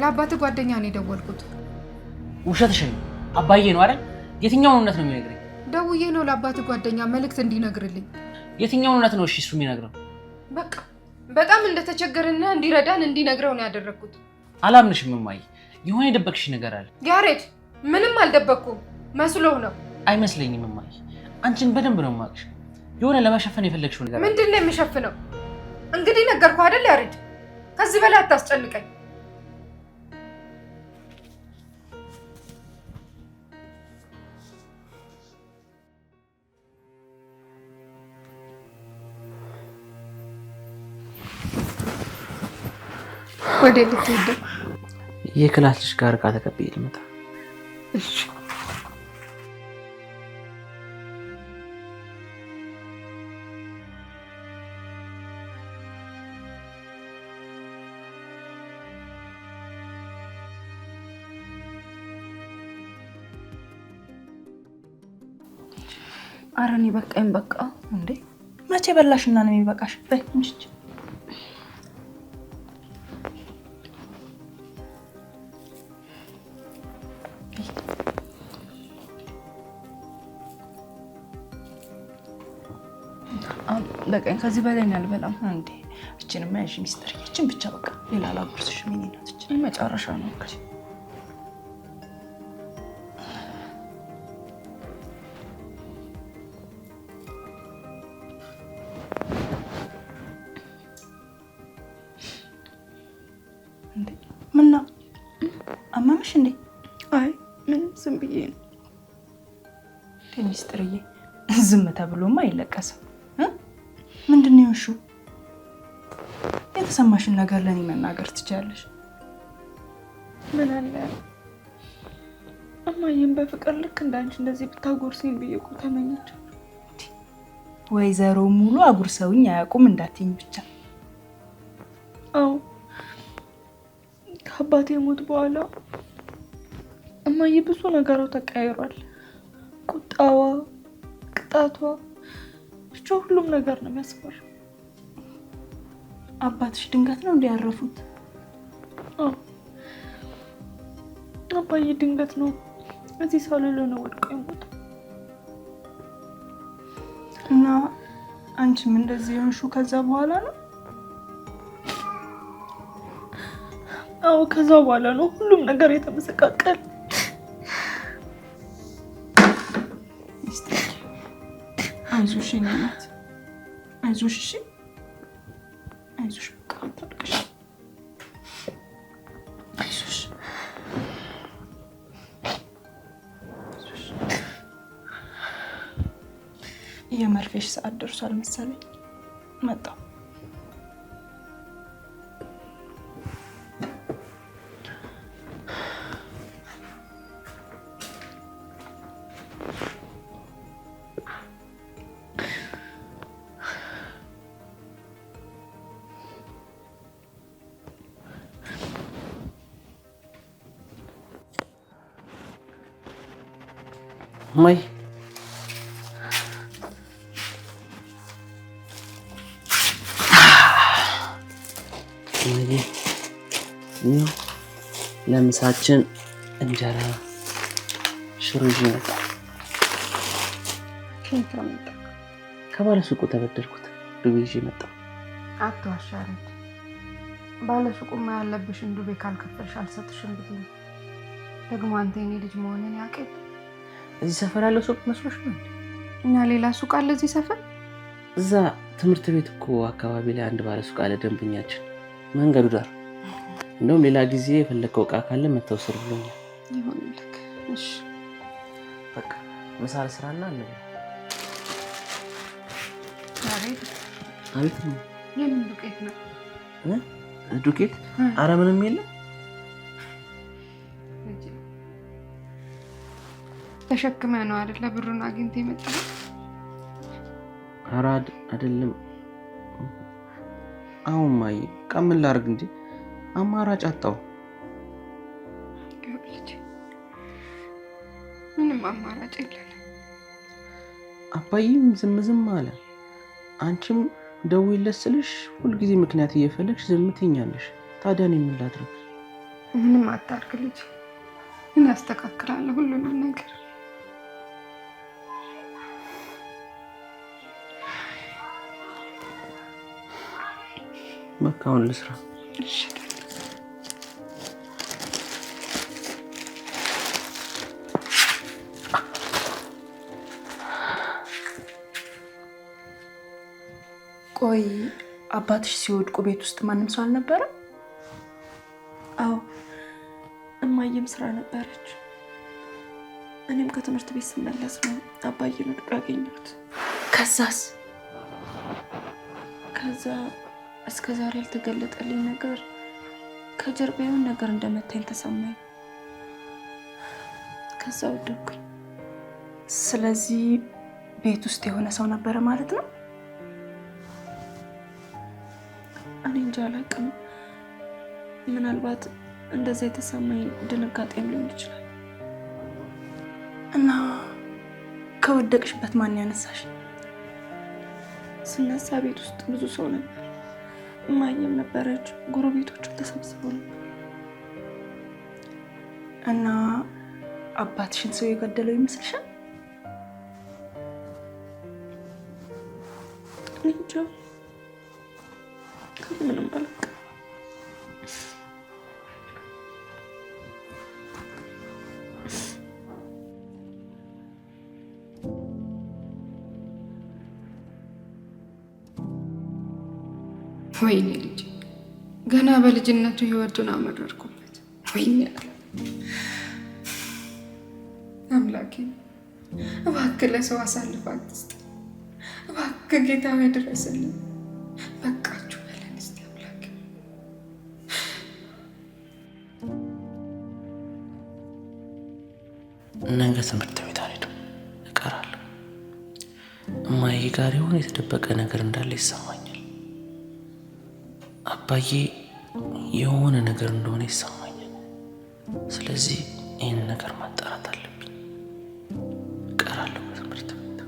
Speaker 5: ለአባትህ ጓደኛ ነው የደወልኩት።
Speaker 4: ውሸትሽን ነው። አባዬ ነው አይደል? የትኛውን እውነት ነው የሚነግረኝ?
Speaker 5: ደውዬ ነው ለአባትህ ጓደኛ መልእክት እንዲነግርልኝ።
Speaker 4: የትኛውን እውነት ነው እሺ እሱ የሚነግረው?
Speaker 5: በቃ በጣም እንደተቸገረና እንዲረዳን እንዲነግረው ነው ያደረግኩት።
Speaker 4: አላምንሽም እማዬ፣ የሆነ የደበቅሽ ነገር አለ።
Speaker 5: ያሬድ፣ ምንም አልደበቅኩም። መስሎህ ነው?
Speaker 4: አይመስለኝም እማዬ፣ አንቺን በደንብ ነው የማውቅሽ። የሆነ ለመሸፈን የፈለግሽው ነገር አለ።
Speaker 5: ምንድን ነው የምሸፍነው? እንግዲህ ነገርኩህ አይደል ያሬድ፣ ከዚህ በላይ አታስጨንቀኝ። ወደ ልትሄድ?
Speaker 4: የ class ልጅ ጋር ዕቃ ተቀብዬ ልመጣ።
Speaker 5: እሺ።
Speaker 2: ኧረ እኔ በቃኝ። በቃ
Speaker 10: እንዴ መቼ በላሽና ነው የሚበቃሽ? በይ እንጂ።
Speaker 2: በቃኝ። ከዚህ በላይ ነው አልበላም።
Speaker 10: እንዴ እቺንማ ያዥ ሚስጥር፣ እቺን ብቻ በቃ ሌላ አላጎርስሽም። የእኔ ናት እቺ
Speaker 2: መጨረሻ ነው እንግዲህ።
Speaker 10: እንዴ ምነው አመመሽ እንዴ?
Speaker 2: አይ ምንም ዝም ብዬ ነው።
Speaker 10: ሚስጥርዬ ዝም ተብሎማ አይለቀስም። ምንድን ነው የሆንሽው? የተሰማሽን ነገር ለእኔ መናገር ትችያለሽ።
Speaker 2: ምን አለ እማዬም በፍቅር ልክ እንዳንቺ እንደዚህ ብታጎርሰኝ ብዬ እኮ ተመኘች።
Speaker 10: ወይዘሮ ሙሉ አጉርሰውኝ አያውቁም እንዳትይኝ ብቻ።
Speaker 2: አዎ ከአባቴ ሞት በኋላ እማዬ ብዙ ነገሯ ተቀያይሯል። ቁጣዋ፣ ቅጣቷ፣ ብቻ ሁሉም ነገር ነው የሚያስፈራው።
Speaker 10: አባትሽ ድንገት ነው እንዲ ያረፉት?
Speaker 2: አዎ አባዬ ድንገት ነው እዚህ ሳሎን ነው ወድቆ የሞተው።
Speaker 10: እና አንቺም እንደዚህ የሆንሽው ከዛ በኋላ ነው?
Speaker 2: አዎ ከዛ በኋላ ነው ሁሉም ነገር የተመሰቃቀለ።
Speaker 10: አይዞሽ የእኔ እናት አይዞሽ፣ እሺ አይዞሽ፣ በቃ አታልቅሽ፣ አይዞሽ። የመርፌሽ ሰዓት ደርሷል መሰለኝ። መጣሁ።
Speaker 4: እማዬ ለምሳችን እንጀራ ሽሮ ይዤ መጣሁ።
Speaker 5: ከየት ነው የመጣው?
Speaker 4: ከባለ ሱቁ ተበደርኩት። ዱቤ ይዤ መጣሁ።
Speaker 5: አትዋሽ ያሬድ። ባለ ሱቁማ ያለብሽን ዱቤ ካልከፈልሽ አልሰጥሽም ብሎኝ ደግሞ አንተ የኔ ልጅ መሆንን ያውቅ የለ።
Speaker 4: እዚህ ሰፈር ያለው ሱቅ መስሎሽ ነው?
Speaker 5: እና ሌላ ሱቅ አለ እዚህ ሰፈር?
Speaker 4: እዛ ትምህርት ቤት እኮ አካባቢ ላይ አንድ ባለ ሱቅ አለ፣ ደንበኛችን፣ መንገዱ ዳር። እንደውም ሌላ ጊዜ የፈለግከው እቃ ካለ መተው ስር ብሎኛል።
Speaker 5: ይሁንልክ። እሺ
Speaker 4: በቃ ምሳ ልስራና እንብላ።
Speaker 5: ያሬድ።
Speaker 4: አቤት። ነው
Speaker 5: የምን ዱቄት ነው?
Speaker 4: ዱቄት? አረ ምንም የለም።
Speaker 5: ተሸክመ ነው አይደለ ብሩን አግኝተህ የመጣኸው?
Speaker 4: ኧረ አይደለም። አሁን እማዬ በቃ ምን ላድርግ እንዴ? አማራጭ አጣሁ።
Speaker 5: ልጄ ምንም አማራጭ የለንም።
Speaker 4: አባዬም ዝም ዝም አለ። አንቺም ደውይለት ስልሽ ሁልጊዜ ምክንያት እየፈለግሽ ዝም ትይኛለሽ። ታዲያ እኔ ምን ላድርግ?
Speaker 5: ምንም አታድርግ ልጄ፣ እኔ አስተካክላለሁ ሁሉንም ነገር።
Speaker 4: በቃ አሁን ልስራ።
Speaker 5: እሺ።
Speaker 10: ቆይ አባትሽ ሲወድቁ ቤት ውስጥ ማንም ሰው አልነበረም?
Speaker 2: አዎ እማዬም ስራ ነበረች። እኔም ከትምህርት ቤት ስመለስ ነው አባዬን ወድቆ ያገኘሁት።
Speaker 10: ከዛስ?
Speaker 2: ከዛ እስከ ዛሬ ያልተገለጠልኝ ነገር ከጀርባ የሆነ ነገር እንደመታኝ ተሰማኝ። ከዛ ወደኩኝ።
Speaker 10: ስለዚህ ቤት ውስጥ የሆነ ሰው ነበረ ማለት ነው?
Speaker 2: እኔ እንጃ አላውቅም። ምናልባት እንደዛ የተሰማኝ ድንጋጤም ሊሆን ይችላል።
Speaker 10: እና ከወደቅሽበት ማን ያነሳሽ?
Speaker 2: ስነሳ ቤት ውስጥ ብዙ ሰው ነበር። እማዬም ነበረች፣ ጎረቤቶቹም ተሰብስበው ነበር።
Speaker 10: እና አባትሽን ሰው የገደለው ይመስልሻል?
Speaker 2: እኔ እንጃ፣ ምንም አላውቅም።
Speaker 5: ወይኔ ልጅ ገና በልጅነቱ ህይወቱን አመረርኩበት። ወይኔ አምላኬ እባክህ ለሰው አሳልፈህ አትስጥ። እባክህ ጌታ ሆይ ድረስልን። በቃችሁ በለን እስቲ አምላኬ።
Speaker 4: ነገ ትምህርት ቤት አልሄድም፣ እቀራለሁ። እማዬ ጋር የሆነ የተደበቀ ነገር እንዳለ ይሰማኛል። አባዬ የሆነ ነገር እንደሆነ ይሰማኛል። ስለዚህ ይህን ነገር ማጣራት አለብኝ። እቀራለሁ ከትምህርት ቤት።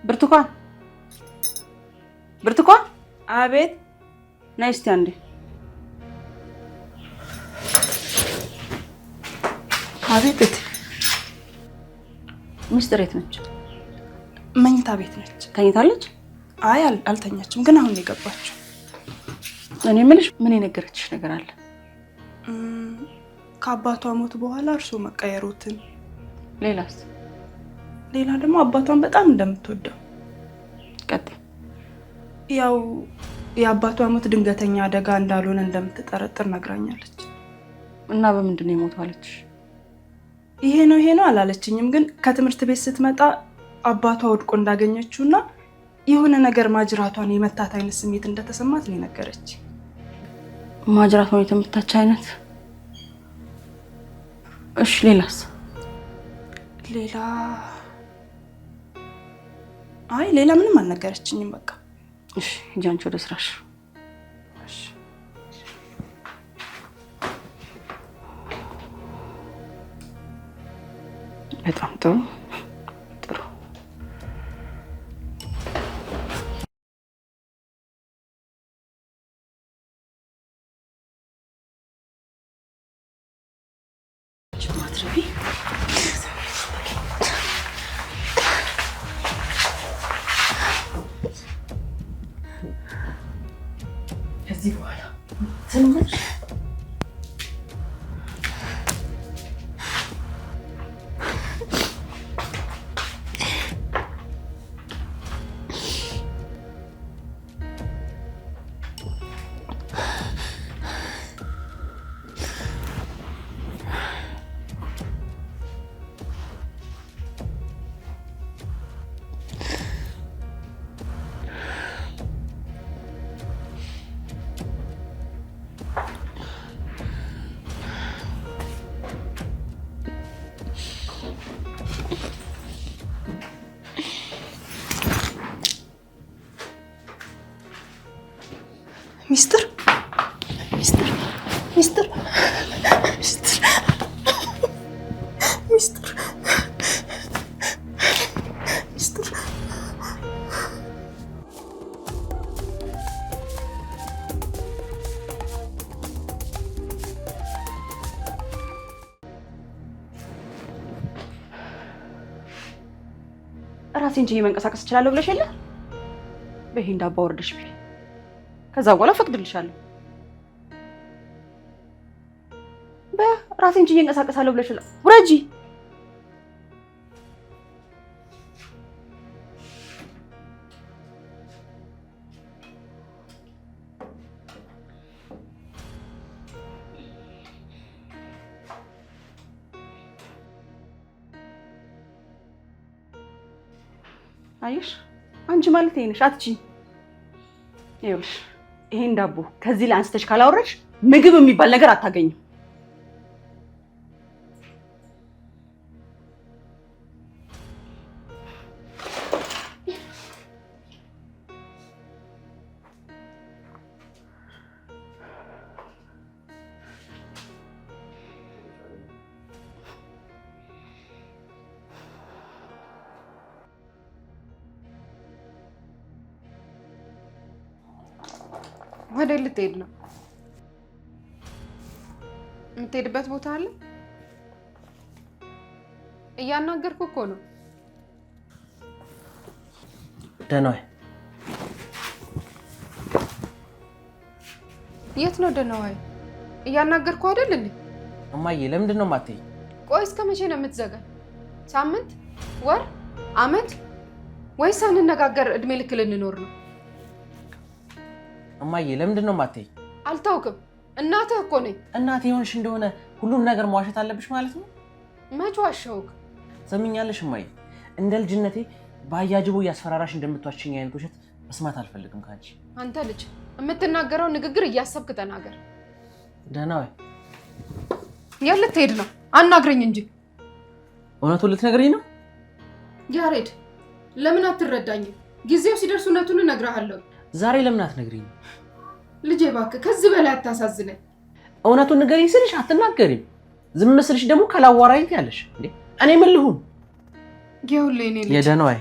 Speaker 3: ብርቱካን ብርቱካን!
Speaker 10: አቤት።
Speaker 3: ነይ እስቲ አንዴ።
Speaker 10: አቤት እቴ።
Speaker 3: ሚስጥር የት ነች?
Speaker 10: መኝታ ቤት ነች።
Speaker 3: ተኝታለች?
Speaker 10: አይ አልተኛችም፣ ግን አሁን ነው የገባችው።
Speaker 3: እኔ የምልሽ ምን የነገረችሽ ነገር አለ?
Speaker 10: ከአባቷ ሞት በኋላ እርሶ መቀየሩትን።
Speaker 3: ሌላስ?
Speaker 10: ሌላ ደግሞ አባቷን በጣም እንደምትወደው።
Speaker 3: ቀጥይ።
Speaker 10: ያው የአባቷ ሞት ድንገተኛ አደጋ እንዳልሆነ እንደምትጠረጥር ነግራኛለች።
Speaker 3: እና በምንድን ነው የሞተው አለችሽ?
Speaker 10: ይሄ ነው ይሄ ነው አላለችኝም፣ ግን ከትምህርት ቤት ስትመጣ አባቷ ወድቆ እንዳገኘችውና የሆነ ነገር ማጅራቷን የመታት አይነት ስሜት እንደተሰማት ነው የነገረች።
Speaker 3: ማጅራቷን የተመታች አይነት? እሺ ሌላስ?
Speaker 10: ሌላ አይ ሌላ ምንም አልነገረችኝም። በቃ
Speaker 3: እሺ ሂጂ አንቺ ወደ ስራሽ።
Speaker 10: እሺ።
Speaker 3: በጣም ጥሩ ጥሩ።
Speaker 8: ከዚህ በኋላ ትንሽ
Speaker 10: ሚስጥር ሚስጥር ሚስጥር ሚስጥር ሚስጥር ሚስጥር።
Speaker 3: ራሴን ችዬ መንቀሳቀስ እችላለሁ ብለሽ የለ? በይሄ እንዳባ ወርደሽ ብይ። ከዛ በኋላ ፈቅድልሻለሁ። በራሴን ችዬ እንቀሳቀሳለሁ ብለሽ የለ? ውረጂ። አየሽ፣ አንቺ ማለት ይሄ ነሽ። አትችይም። ይኸውልሽ ይሄን ዳቦ ከዚህ ላይ አንስተሽ ካላወረድሽ ምግብ የሚባል ነገር አታገኝም።
Speaker 5: ወደ ልትሄድ ነው? የምትሄድበት ቦታ አለ? እያናገርኩ እኮ ነው።
Speaker 4: ደህና ዋይ።
Speaker 5: የት ነው ደህና ዋይ? እያናገርኩ አይደል እንዴ?
Speaker 4: እማዬ ለምንድን ነው የማትይኝ?
Speaker 5: ቆይ እስከ መቼ ነው የምትዘጋኝ? ሳምንት፣ ወር፣ አመት ወይስ ሳንነጋገር እድሜ ልክ ልንኖር ነው?
Speaker 4: እማዬ ለምንድን ነው የማትይኝ?
Speaker 5: አልታውቅም። እናትህ እኮ ነኝ።
Speaker 4: እናቴ የሆንሽ እንደሆነ ሁሉም ነገር መዋሸት አለብሽ ማለት ነው?
Speaker 5: መች ዋሸሁህ?
Speaker 4: ሰምኛለሽ እማዬ፣ እንደ ልጅነቴ በአያጅቦ እያስፈራራሽ እንደምትዋሽኝ አይነት ውሸት መስማት አልፈልግም ካንቺ።
Speaker 5: አንተ ልጅ የምትናገረው ንግግር እያሰብክ ተናገር።
Speaker 4: ደህና ወይ?
Speaker 5: የት ልትሄድ ነው? አናግረኝ እንጂ።
Speaker 4: እውነቱን ልትነግሪኝ ነው?
Speaker 5: ያሬድ ለምን አትረዳኝም? ጊዜው ሲደርስ እውነቱን እነግርሃለሁ።
Speaker 4: ዛሬ ለምን አትነግሪኝም?
Speaker 5: ልጄ እባክህ ከዚህ በላይ አታሳዝነኝ።
Speaker 4: እውነቱን ንገሪኝ ስልሽ አትናገሪም። ዝም ስልሽ ደግሞ ካላዋራኝ ትያለሽ። እንዴ እኔ ምን ልሁን?
Speaker 5: ይኸውልህ የእኔ ልጅ
Speaker 4: የደህና ወይ?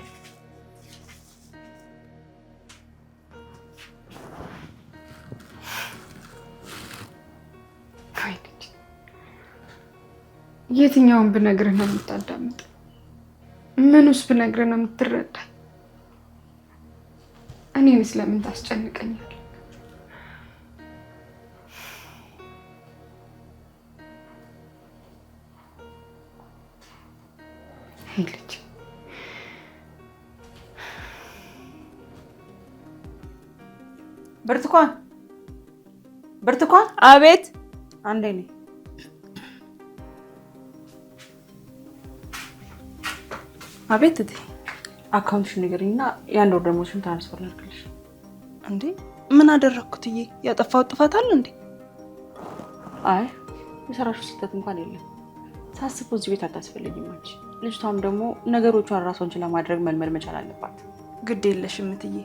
Speaker 5: የትኛውን ብነግርህ ነው የምታዳምጥ? ምኑስ ብነግርህ ነው የምትረዳኝ? እኔንስ ለምን ታስጨንቀኛለህ? ይሄ ልጅ
Speaker 3: ብርቱካን ብርቱካን።
Speaker 10: አቤት።
Speaker 3: አንዴ ነኝ።
Speaker 10: አቤት እቴ።
Speaker 3: Account ሽን ንገሪኝና የአንድ ወር ደሞዝሽን transfer ላድርግልሽ።
Speaker 10: እንዴ ምን አደረግኩት? እዬ ያጠፋሁት ጥፋት አለ እንዴ?
Speaker 3: አይ የሰራሽው ስህተት እንኳን የለም። ሳስበው እዚህ ቤት አታስፈልጊም አንቺ። ልጅቷም ደግሞ ነገሮቿን ራሷን ችላ ማድረግ መልመድ መቻል አለባት።
Speaker 10: ግድ የለሽም እትዬ፣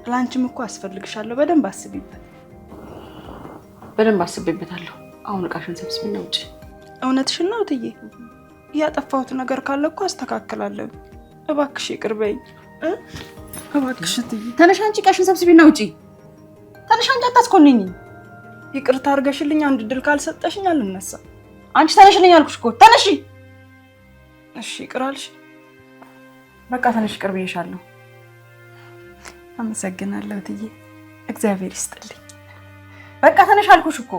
Speaker 10: ለአንቺም እኮ አስፈልግሻለሁ። በደንብ አስቢበት።
Speaker 3: በደንብ አስቤበታለሁ። አሁን እቃሽን ሰብስቢና ውጪ።
Speaker 10: እውነትሽን ነው እትዬ። ያጠፋሁት ነገር ካለ እኮ አስተካክላለሁ። እባክሽ ይቅር በይኝ። እባክሽ እትዬ።
Speaker 3: ተነሽ አንቺ፣ እቃሽን ሰብስቢና ውጪ። ተነሽ አንቺ፣ አታስኮንኝ።
Speaker 10: ይቅርታ አድርገሽልኝ አንድ ድል ካልሰጠሽኝ አልነሳም።
Speaker 3: አንቺ ተነሽልኝ አልኩሽ እኮ ተነሺ።
Speaker 10: እሺ ይቅር አልሽ?
Speaker 3: በቃ ተነሽ፣ ይቅር ብዬሻለሁ።
Speaker 10: አመሰግናለሁ እትዬ፣ እግዚአብሔር ይስጥልኝ።
Speaker 3: በቃ ተነሽ አልኩሽ እኮ።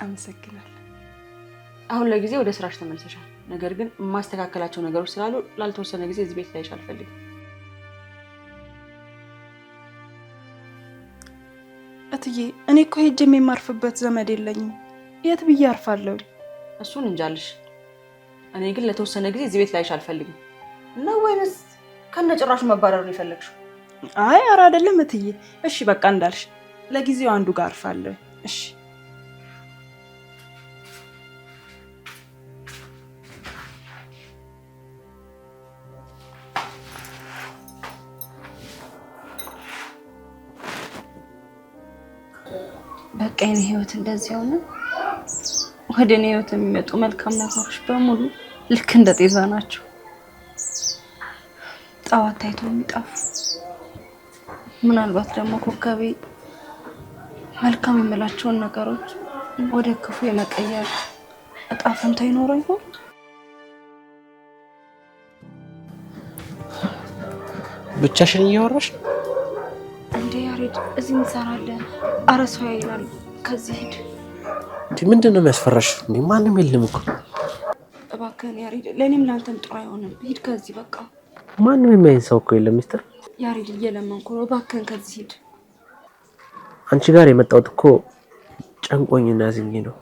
Speaker 10: አመሰግናለሁ።
Speaker 3: አሁን ለጊዜ ወደ ስራሽ ተመልሰሻል። ነገር ግን የማስተካከላቸው ነገሮች ስላሉ ላልተወሰነ ጊዜ እዚህ ቤት ላይሽ አልፈልግም።
Speaker 10: እትዬ እኔ እኮ ሄጄ የማርፍበት ዘመድ የለኝም። የት ብዬ አርፋለሁ?
Speaker 3: እሱን እንጃልሽ። እኔ ግን ለተወሰነ ጊዜ እዚህ ቤት ላይሽ አልፈልግም። ነው ወይንስ ከነጭራሹ መባረር ነው የፈለግሽው?
Speaker 10: አይ ኧረ አይደለም እትዬ። እሺ በቃ እንዳልሽ ለጊዜው አንዱ ጋር አርፋለሁ። እሺ
Speaker 2: በቃ የኔ ህይወት እንደዚህ ሆነ። ወደ እኔ ህይወት የሚመጡ መልካም ነገሮች በሙሉ ልክ እንደ ጤዛ ናቸው። ጠዋት ታይቶ የሚጠፉ። ምናልባት ደግሞ ኮከቤ መልካም የምላቸውን ነገሮች ወደ ክፉ የመቀየር እጣ ፈንታ ይኖረው ይሆን?
Speaker 4: ብቻሽን እያወራሽ ነው
Speaker 2: እንዴ? ያሬድ እዚህ እንሰራለን። ኧረ ሰው ያይናል። ከዚህ ሂድ።
Speaker 4: ምንድን ነው የሚያስፈራሽ? ማንም የለም እኮ።
Speaker 2: እባክህን ያሬድ፣ ለእኔም ለአንተም ጥሩ አይሆንም። ሂድ ከዚህ በቃ።
Speaker 4: ማንም የሚያይን ሰው እኮ የለም ሚስጥር።
Speaker 2: ያሬድ እየለመንኩ ነው፣ እባክህን ከዚህ ሂድ።
Speaker 4: አንቺ ጋር የመጣሁት እኮ ጨንቆኝና አዝኜ ነው።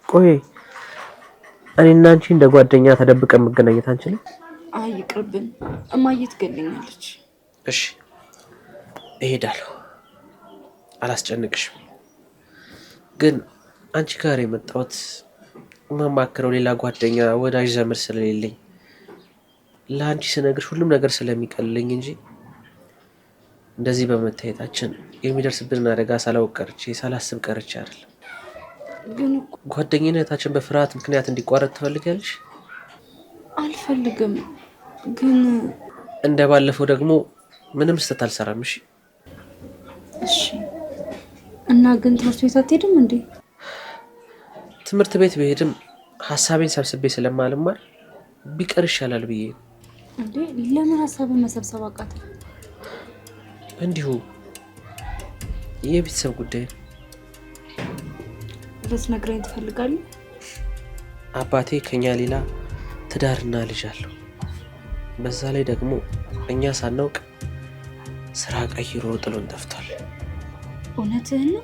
Speaker 4: ቆይ እኔና አንቺ እንደ ጓደኛ ተደብቀን መገናኘት አንችልም?
Speaker 2: አይ ይቅርብን፣ እማዬ ትገለኛለች።
Speaker 4: እሺ እሄዳለሁ፣ አላስጨንቅሽም። ግን አንቺ ጋር የመጣሁት የማማክረው ሌላ ጓደኛ ወዳጅ ዘመድ ስለሌለኝ ለአንቺ ስነግርሽ ሁሉም ነገር ስለሚቀልልኝ እንጂ እንደዚህ በመታየታችን የሚደርስብንን አደጋ ሳላውቅ ቀርቼ ሳላስብ ቀርቼ አይደለም።
Speaker 2: ግን
Speaker 4: ጓደኝነታችን በፍርሃት ምክንያት እንዲቋረጥ ትፈልጊያለሽ?
Speaker 2: አልፈልግም። ግን
Speaker 4: እንደ ባለፈው ደግሞ ምንም ስህተት አልሰራም። እሺ?
Speaker 2: እሺ። እና ግን ትምህርት ቤት አትሄድም እንዴ?
Speaker 4: ትምህርት ቤት ብሄድም ሀሳቤን ሰብስቤ ስለማልማር ቢቀር ይሻላል ብዬ።
Speaker 2: እንዴ ለምን ሀሳብን መሰብሰብ አቃተ?
Speaker 4: እንዲሁ የቤተሰብ ጉዳይ ነው።
Speaker 2: ልትነግረኝ ትፈልጋለህ?
Speaker 4: አባቴ ከኛ ሌላ ትዳርና ልጅ አለው። በዛ ላይ ደግሞ እኛ ሳናውቅ ስራ ቀይሮ ጥሎን ጠፍቷል።
Speaker 2: እውነትህን ነው?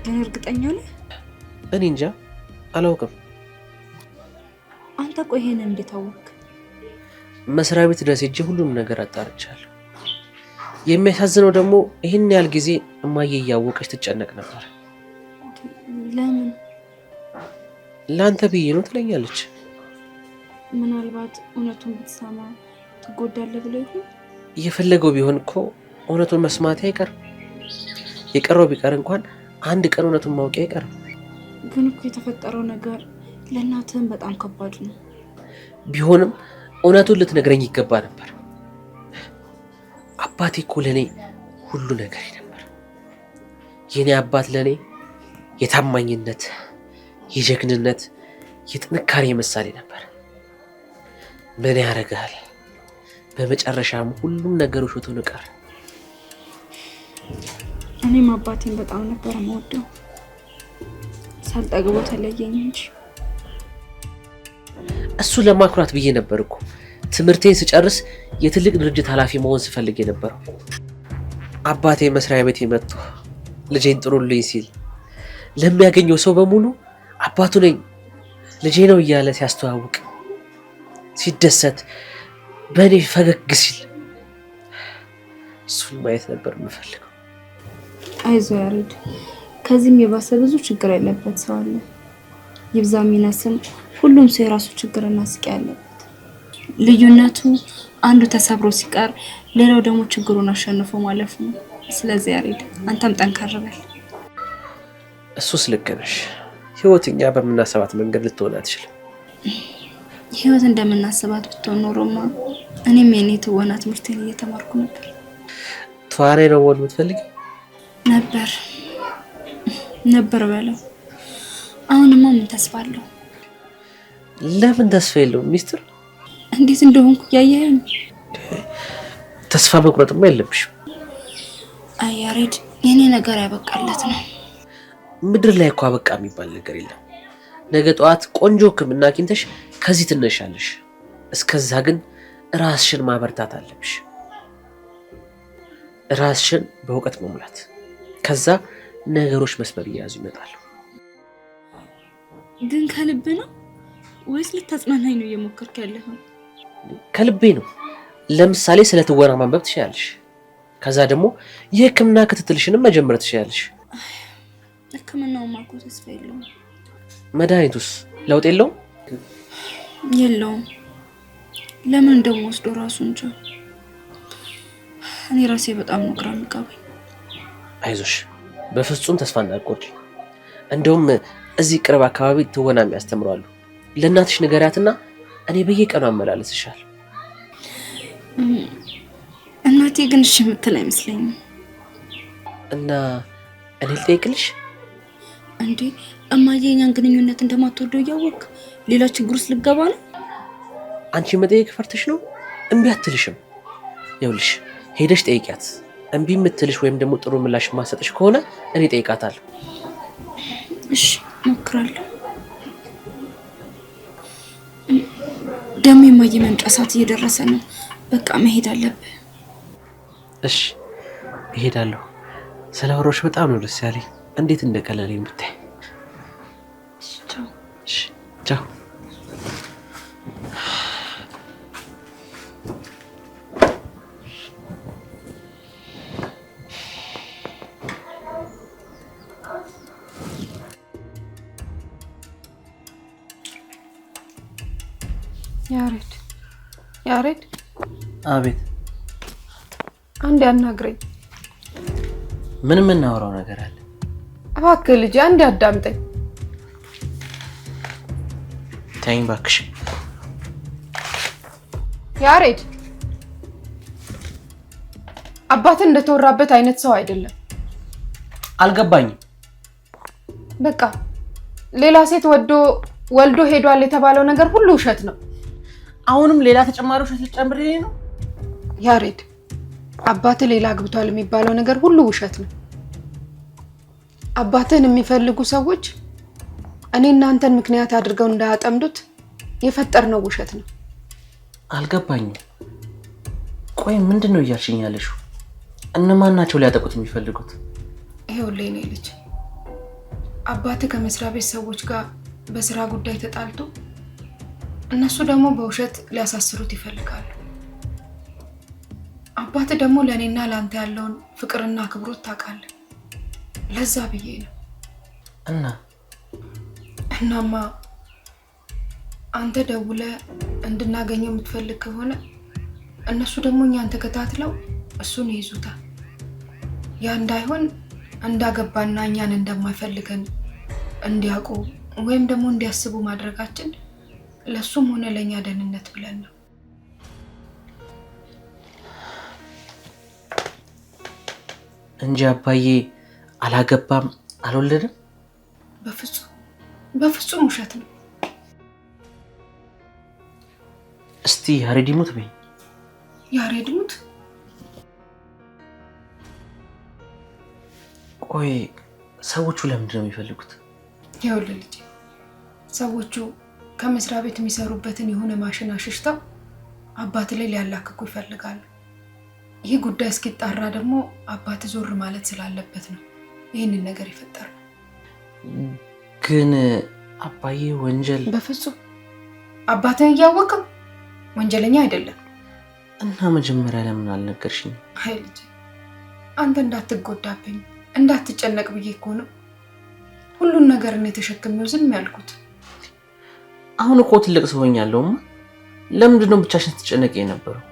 Speaker 2: ግን እርግጠኛ ነህ?
Speaker 4: እኔ እንጃ አላውቅም።
Speaker 2: አንተ ቆይ ይሄንን እንዴት አወቅህ?
Speaker 4: መስሪያ ቤት ድረስ ሄጄ ሁሉንም ነገር አጣርቻለሁ። የሚያሳዝነው ደግሞ ይህን ያህል ጊዜ እማዬ እያወቀች ትጨነቅ ነበር።
Speaker 2: ለምን?
Speaker 4: ለአንተ ብዬ ነው ትለኛለች።
Speaker 2: ምናልባት እውነቱን ብትሰማ ትጎዳለህ ብለው ይሆን?
Speaker 4: እየፈለገው ቢሆን እኮ እውነቱን መስማቴ አይቀርም። የቀረው ቢቀር እንኳን አንድ ቀን እውነቱን ማወቄ አይቀርም።
Speaker 2: ግን እኮ የተፈጠረው ነገር ለእናትህም በጣም ከባድ ነው።
Speaker 4: ቢሆንም እውነቱን ልትነግረኝ ይገባ ነበር። አባቴ እኮ ለእኔ ሁሉ ነገር ነበር። የኔ አባት ለእኔ የታማኝነት፣ የጀግንነት፣ የጥንካሬ ምሳሌ ነበር። ምን ያደርጋል፣ በመጨረሻም ሁሉም ነገር ውሸት ሆኖ ቀረ።
Speaker 2: እኔም አባቴን በጣም ነበር የምወደው። ሳልጠግቦ ተለየኝ እንጂ።
Speaker 4: እሱ ለማኩራት ብዬ ነበር እኮ ትምህርቴን ስጨርስ የትልቅ ድርጅት ኃላፊ መሆን ስፈልግ የነበረው። አባቴ መስሪያ ቤት መጥቶ ልጄን ጥሩልኝ ሲል ለሚያገኘው ሰው በሙሉ አባቱ ነኝ ልጄ ነው እያለ ሲያስተዋውቅ፣ ሲደሰት፣ በእኔ ፈገግ ሲል እሱን ማየት ነበር የምፈልገው።
Speaker 2: አይዞህ ያሬድ፣ ከዚህም የባሰ ብዙ ችግር ያለበት ሰው አለ። ይብዛም ይነስም ሁሉም ሰው የራሱ ችግርና ስቃይ አለበት። ልዩነቱ አንዱ ተሰብሮ ሲቀር ሌላው ደግሞ ችግሩን አሸንፎ ማለፉ ነው። ስለዚህ ያሬድ አንተም ጠንከር በል።
Speaker 4: እሱስ ልክ ነሽ። ህይወት እኛ በምናስባት መንገድ ልትሆን አትችልም።
Speaker 2: ህይወት እንደምናስባት ብትሆን ኖሮማ እኔም የኔ ትወና ትምህርቴን እየተማርኩ ነበር።
Speaker 4: ተዋናይ ነው መሆን የምትፈልጊው?
Speaker 2: ነበር ነበር በለው። አሁንማ ምን ተስፋ አለው?
Speaker 4: ለምን ተስፋ የለውም? ሚስጥር
Speaker 2: እንዴት እንደሆንኩ እያየኸኝ።
Speaker 4: ተስፋ መቁረጥማ የለብሽም።
Speaker 2: አይ ያሬድ፣ የኔ ነገር ያበቃለት ነው።
Speaker 4: ምድር ላይ እኮ አበቃ የሚባል ነገር የለም። ነገ ጠዋት ቆንጆ ሕክምና አግኝተሽ ከዚህ ትነሻለሽ። እስከዛ ግን ራስሽን ማበርታት አለብሽ። ራስሽን በእውቀት መሙላት። ከዛ ነገሮች መስመር እየያዙ ይመጣሉ።
Speaker 2: ግን ከልብ ነው ወይስ ልታጽናናኝ ነው እየሞከርክ ያለኸው?
Speaker 4: ከልቤ ነው። ለምሳሌ ስለ ትወና ማንበብ ትችያለሽ። ከዛ ደግሞ የሕክምና ክትትልሽንም መጀመር ትችያለሽ።
Speaker 2: ሕክምናውማ እኮ ተስፋ የለውም።
Speaker 4: መድኃኒቱስ ለውጥ የለውም?
Speaker 2: የለውም። ለምን እንደምወስደው ራሱ እንጃ። እኔ ራሴ በጣም ነው ግራ የሚጋባኝ።
Speaker 4: አይዞሽ፣ በፍጹም ተስፋ እንዳትቆርጪ። እንደውም እዚህ ቅርብ አካባቢ ትወና የሚያስተምሩ አሉ። ለእናትሽ ንገሪያትና እኔ በየቀኑ አመላለስሻለሁ።
Speaker 2: እናቴ ግን እሺ የምትል አይመስለኝም።
Speaker 4: እና እኔ ልጠይቅልሽ?
Speaker 2: እንዴ እማዬ የእኛን ግንኙነት እንደማትወደው እያወቅህ ሌላ ችግር ውስጥ ልገባ ነው?
Speaker 4: አንቺ መጠየቅ ፈርተሽ ነው? እምቢ አትልሽም። ይኸውልሽ ሄደሽ ጠይቂያት። እምቢ የምትልሽ ወይም ደግሞ ጥሩ ምላሽ የማትሰጥሽ ከሆነ እኔ ጠይቃታለሁ።
Speaker 2: እሺ እሞክራለሁ። ደግሞ የእማዬ መምጫ ሰዓት እየደረሰ ነው። በቃ መሄድ አለብህ።
Speaker 4: እሺ እሄዳለሁ። ስላወራሁሽ በጣም ነው ደስ ያለኝ። እንዴት እንደቀለለኝ ብታይ።
Speaker 2: እሺ ቻው።
Speaker 4: እሺ ቻው።
Speaker 5: ያሬድ ያሬድ፣
Speaker 4: አቤት።
Speaker 5: አንዴ አናግረኝ
Speaker 4: ምን የምናወራው ነገር አለ?
Speaker 5: እባክህ ልጄ፣ አንዴ አዳምጠኝ።
Speaker 4: ተይኝ እባክሽ።
Speaker 5: ያሬድ፣ አባትህ እንደተወራበት አይነት ሰው አይደለም።
Speaker 4: አልገባኝም።
Speaker 5: በቃ ሌላ ሴት ወዶ ወልዶ ሄዷል የተባለው ነገር ሁሉ ውሸት ነው።
Speaker 4: አሁንም ሌላ ተጨማሪ ውሸት ልትጨምሪልኝ ነው?
Speaker 5: ያሬድ፣ አባትህ ሌላ አግብቷል የሚባለው ነገር ሁሉ ውሸት ነው። አባትህን የሚፈልጉ ሰዎች እኔ እናንተን ምክንያት አድርገው እንዳያጠምዱት የፈጠርነው ውሸት ነው።
Speaker 4: አልገባኝም። ቆይ ምንድን ነው እያልሽኝ ያለሽው? እነማን ናቸው ሊያጠቁት የሚፈልጉት?
Speaker 5: ይኸውልህ የኔ ልጅ፣ አባትህ ከመስሪያ ቤት ሰዎች ጋር በስራ ጉዳይ ተጣልቶ እነሱ ደግሞ በውሸት ሊያሳስሩት ይፈልጋሉ። አባትህ ደግሞ ለእኔና ለአንተ ያለውን ፍቅርና አክብሮት ታውቃለህ። ለዛ ብዬ ነው።
Speaker 4: እና
Speaker 5: እናማ አንተ ደውለህ እንድናገኘው የምትፈልግ ከሆነ እነሱ ደግሞ እኛን ተከታትለው እሱን ይይዙታል። ያ እንዳይሆን እንዳገባና እኛን እንደማይፈልገን እንዲያውቁ ወይም ደግሞ እንዲያስቡ ማድረጋችን ለሱም ሆነ ለእኛ ደህንነት ብለን ነው።
Speaker 4: እንጂ አባዬ አላገባም አልወለድም?
Speaker 5: በፍጹም በፍጹም ውሸት ነው።
Speaker 4: እስቲ ያሬድ ይሙት በይ።
Speaker 5: ያሬድ ሙት?
Speaker 4: ቆይ ሰዎቹ ለምንድን ነው የሚፈልጉት?
Speaker 5: ይኸውልህ ልጄ፣ ሰዎቹ ከመስሪያ ቤት የሚሰሩበትን የሆነ ማሽን አሽሽተው አባት ላይ ሊያላክኩ ይፈልጋሉ። ይህ ጉዳይ እስኪጣራ ደግሞ አባት ዞር ማለት ስላለበት ነው ይህንን ነገር የፈጠረው።
Speaker 4: ግን አባዬ ወንጀል
Speaker 5: በፍጹም አባትህን እያወቀው ወንጀለኛ አይደለም።
Speaker 4: እና መጀመሪያ ለምን አልነገርሽኝ?
Speaker 5: አይ ልጄ፣ አንተ እንዳትጎዳብኝ እንዳትጨነቅ ብዬ እኮ ነው ሁሉን ነገር እኔ ተሸክሜው ዝም ያልኩት።
Speaker 4: አሁን እኮ ትልቅ ሰው ሆኛለሁማ። ለምንድን ነው ብቻሽን ስትጨነቂ የነበረው?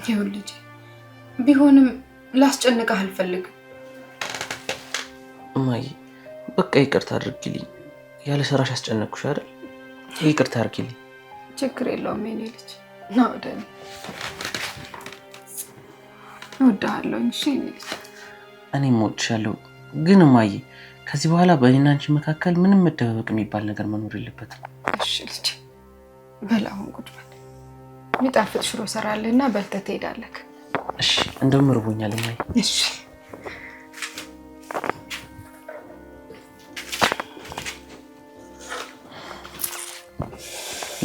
Speaker 5: ይኸውልህ ልጄ፣ ቢሆንም ላስጨንቅህ አልፈልግም።
Speaker 4: እማዬ በቃ ይቅርታ አድርጊልኝ። ያለ ስራሽ አስጨነቅኩሽ አይደል? ይቅርታ አድርጊልኝ።
Speaker 5: ችግር የለውም የኔ ልጅ። ና ወደ እኔ። እወድሃለሁ። እሺ የኔ ልጅ።
Speaker 4: እኔም እወድሻለሁ። ግን እማዬ ከዚህ በኋላ በእኔና አንቺ መካከል ምንም መደባበቅ የሚባል ነገር መኖር የለበትም።
Speaker 5: እሺ ልጅ፣ በል አሁን ቁጭ በል። የሚጣፍጥ ሽሮ እሰራለህና በልተህ ትሄዳለህ።
Speaker 4: እሺ፣ እንደውም እርቦኛል እማዬ።
Speaker 5: እሺ።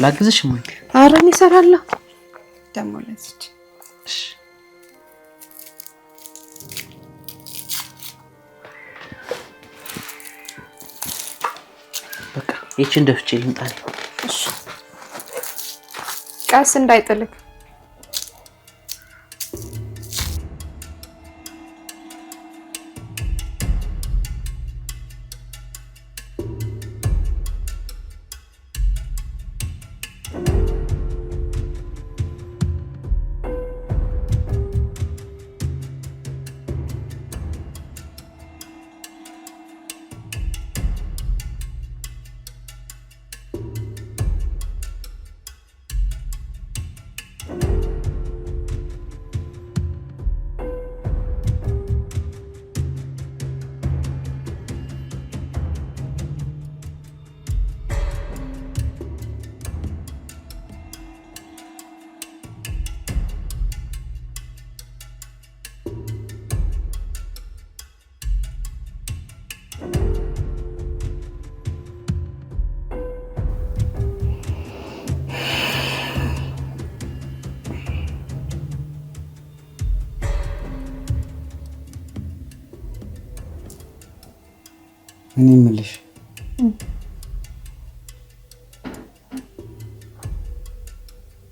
Speaker 4: ላግዝሽ እማዬ?
Speaker 5: ኧረ እኔ እሰራለሁ። ደግሞ ለዚች።
Speaker 4: እሺ። በቃ ይቺን ደፍቼ ልምጣ።
Speaker 5: እሺ፣ ቀስ እንዳይጥልክ።
Speaker 1: እኔ የምልሽ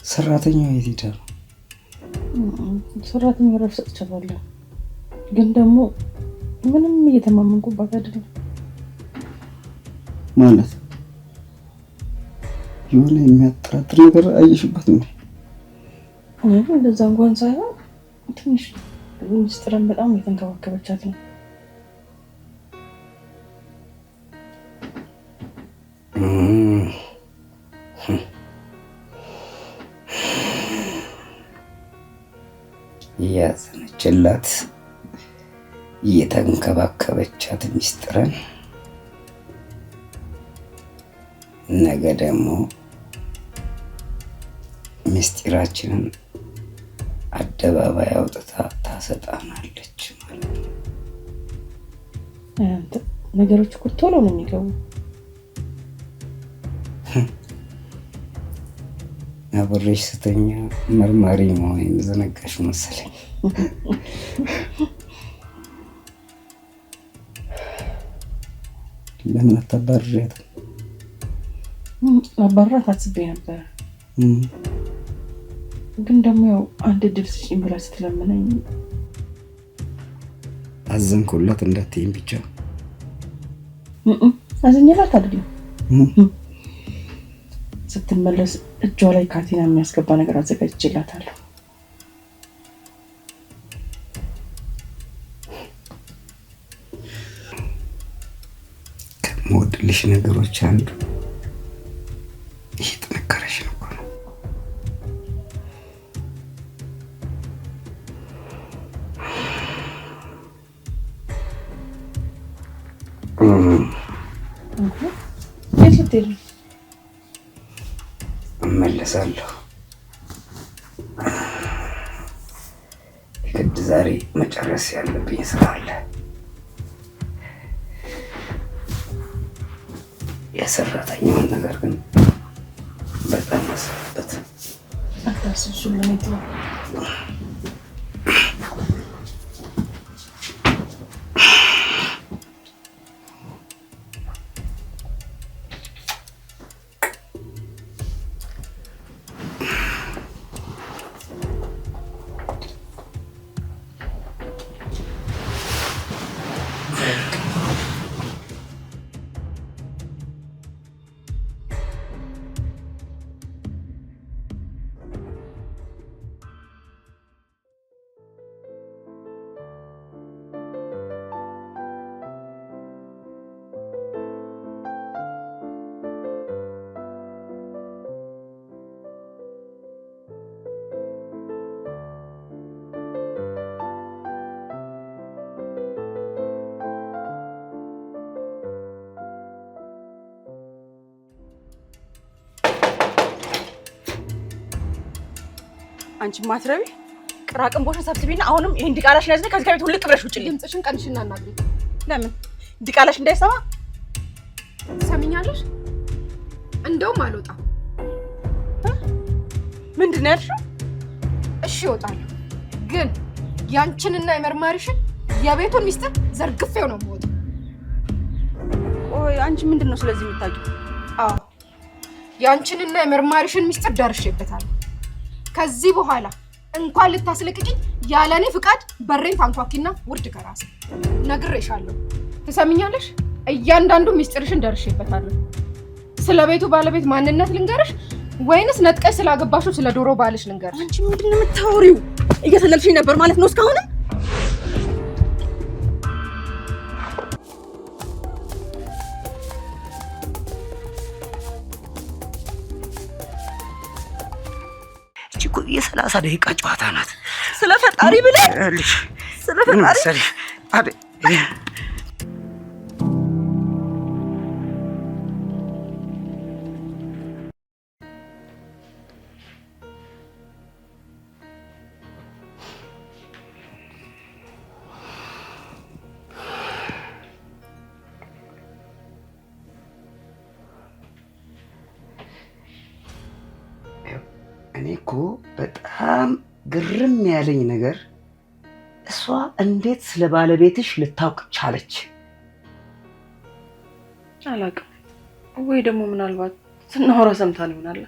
Speaker 1: ሰራተኛው የት ሄዳ ነው?
Speaker 8: ሰራተኛው እረፍት ሰጥቻታለሁ፣ ግን ደግሞ ምንም እየተማመንኩባት አይደለም።
Speaker 1: ማለት የሆነ የሚያጠራጥር ነገር አየሽባት እንዴ?
Speaker 8: እንደዛ እንኳን ሳይሆን ትንሽ ሚስጥርን በጣም እየተንከባከበቻት ነው።
Speaker 1: እያዘነችላት እየተንከባከበቻት ሚስጥርን ነገ ደግሞ ምስጢራችንን አደባባይ አውጥታ ታሰጣናለች ማለት ነው።
Speaker 8: ነገሮች እኮ ቶሎ ነው የሚገቡ።
Speaker 1: አብሬሽ ስተኛ መርማሪ መሆኔን ዘነጋሽ መሰለኝ። ለምን አታባርሪያትም?
Speaker 8: ላባርራት አስቤ ነበረ፣ ግን ደግሞ ያው አንድ እድል ስጪኝ ብላ ስትለምነኝ
Speaker 1: አዘንኩላት እንዳትይኝ ብቻ።
Speaker 8: አዝኜላት አይደለም። ስትመለስ እጇ ላይ ካቴና የሚያስገባ ነገር አዘጋጅቼላታለሁ።
Speaker 1: ከምወድልሽ ነገሮች አንዱ ይሄ ጥንካሬሽ ነው እኮ ነው።
Speaker 8: የት ልትሄድ ነው?
Speaker 1: እመለሳለሁ። የግድ ዛሬ መጨረስ ያለብኝ ስራ አለ። የሰራተኛውን ነገር ግን በጣም አስብበት።
Speaker 8: አታስብ፣ እሱን ለእኔ ተወው።
Speaker 3: አንቺ ማትረቢ ቅራቅንቦሽን ሰብስቢና አሁንም ይሄን ዲቃላሽን ያዝነ ከዚህ ከቤት ውልቅ ብለሽ ውጭልኝ።
Speaker 5: ድምፅሽን ቀንሽና አናግሪኝ።
Speaker 3: ለምን ዲቃላሽ እንዳይሰማ?
Speaker 5: ትሰሚኛለሽ? እንደውም አልወጣም።
Speaker 3: ምንድን ነው ያልሽው?
Speaker 5: እሺ እወጣለሁ፣ ግን ያንቺንና የመርማሪሽን የቤቱን ሚስጥር ዘርግፌው ነው የምወጣው።
Speaker 3: ቆይ አንቺ ምንድን ነው ስለዚህ የምታውቂው?
Speaker 5: አዎ ያንቺንና የመርማሪሽን ሚስጥር ደርሼበታለሁ። ከዚህ በኋላ እንኳን ልታስለቅቂኝ ያለ እኔ ፍቃድ በሬን ታንኳኪና ውርድ ከራሴ ነግሬሻለሁ። ትሰሚኛለሽ? እያንዳንዱ ሚስጥርሽን ደርሼበታለሁ። ስለ ቤቱ ባለቤት ማንነት ልንገርሽ ወይንስ ነጥቀሽ ስላገባሽው ስለ ዶሮ ባልሽ ልንገርሽ?
Speaker 3: አንቺ ምንድን ነው የምታወሪው? እየሰለልሽኝ ነበር ማለት ነው እስካሁንም?
Speaker 1: እቺ እኮ የ30 ደቂቃ ጨዋታ ናት።
Speaker 3: ስለ ፈጣሪ ብለህ ስለ
Speaker 1: ምን
Speaker 3: ፈጣሪ
Speaker 1: መሰለሽ እኔ እኮ በጣም ግርም ያለኝ ነገር እሷ እንዴት ስለ ባለቤትሽ ልታውቅ ቻለች?
Speaker 8: አላውቅም። ወይ ደግሞ ምናልባት ስናወራ ሰምታን ይሆናል።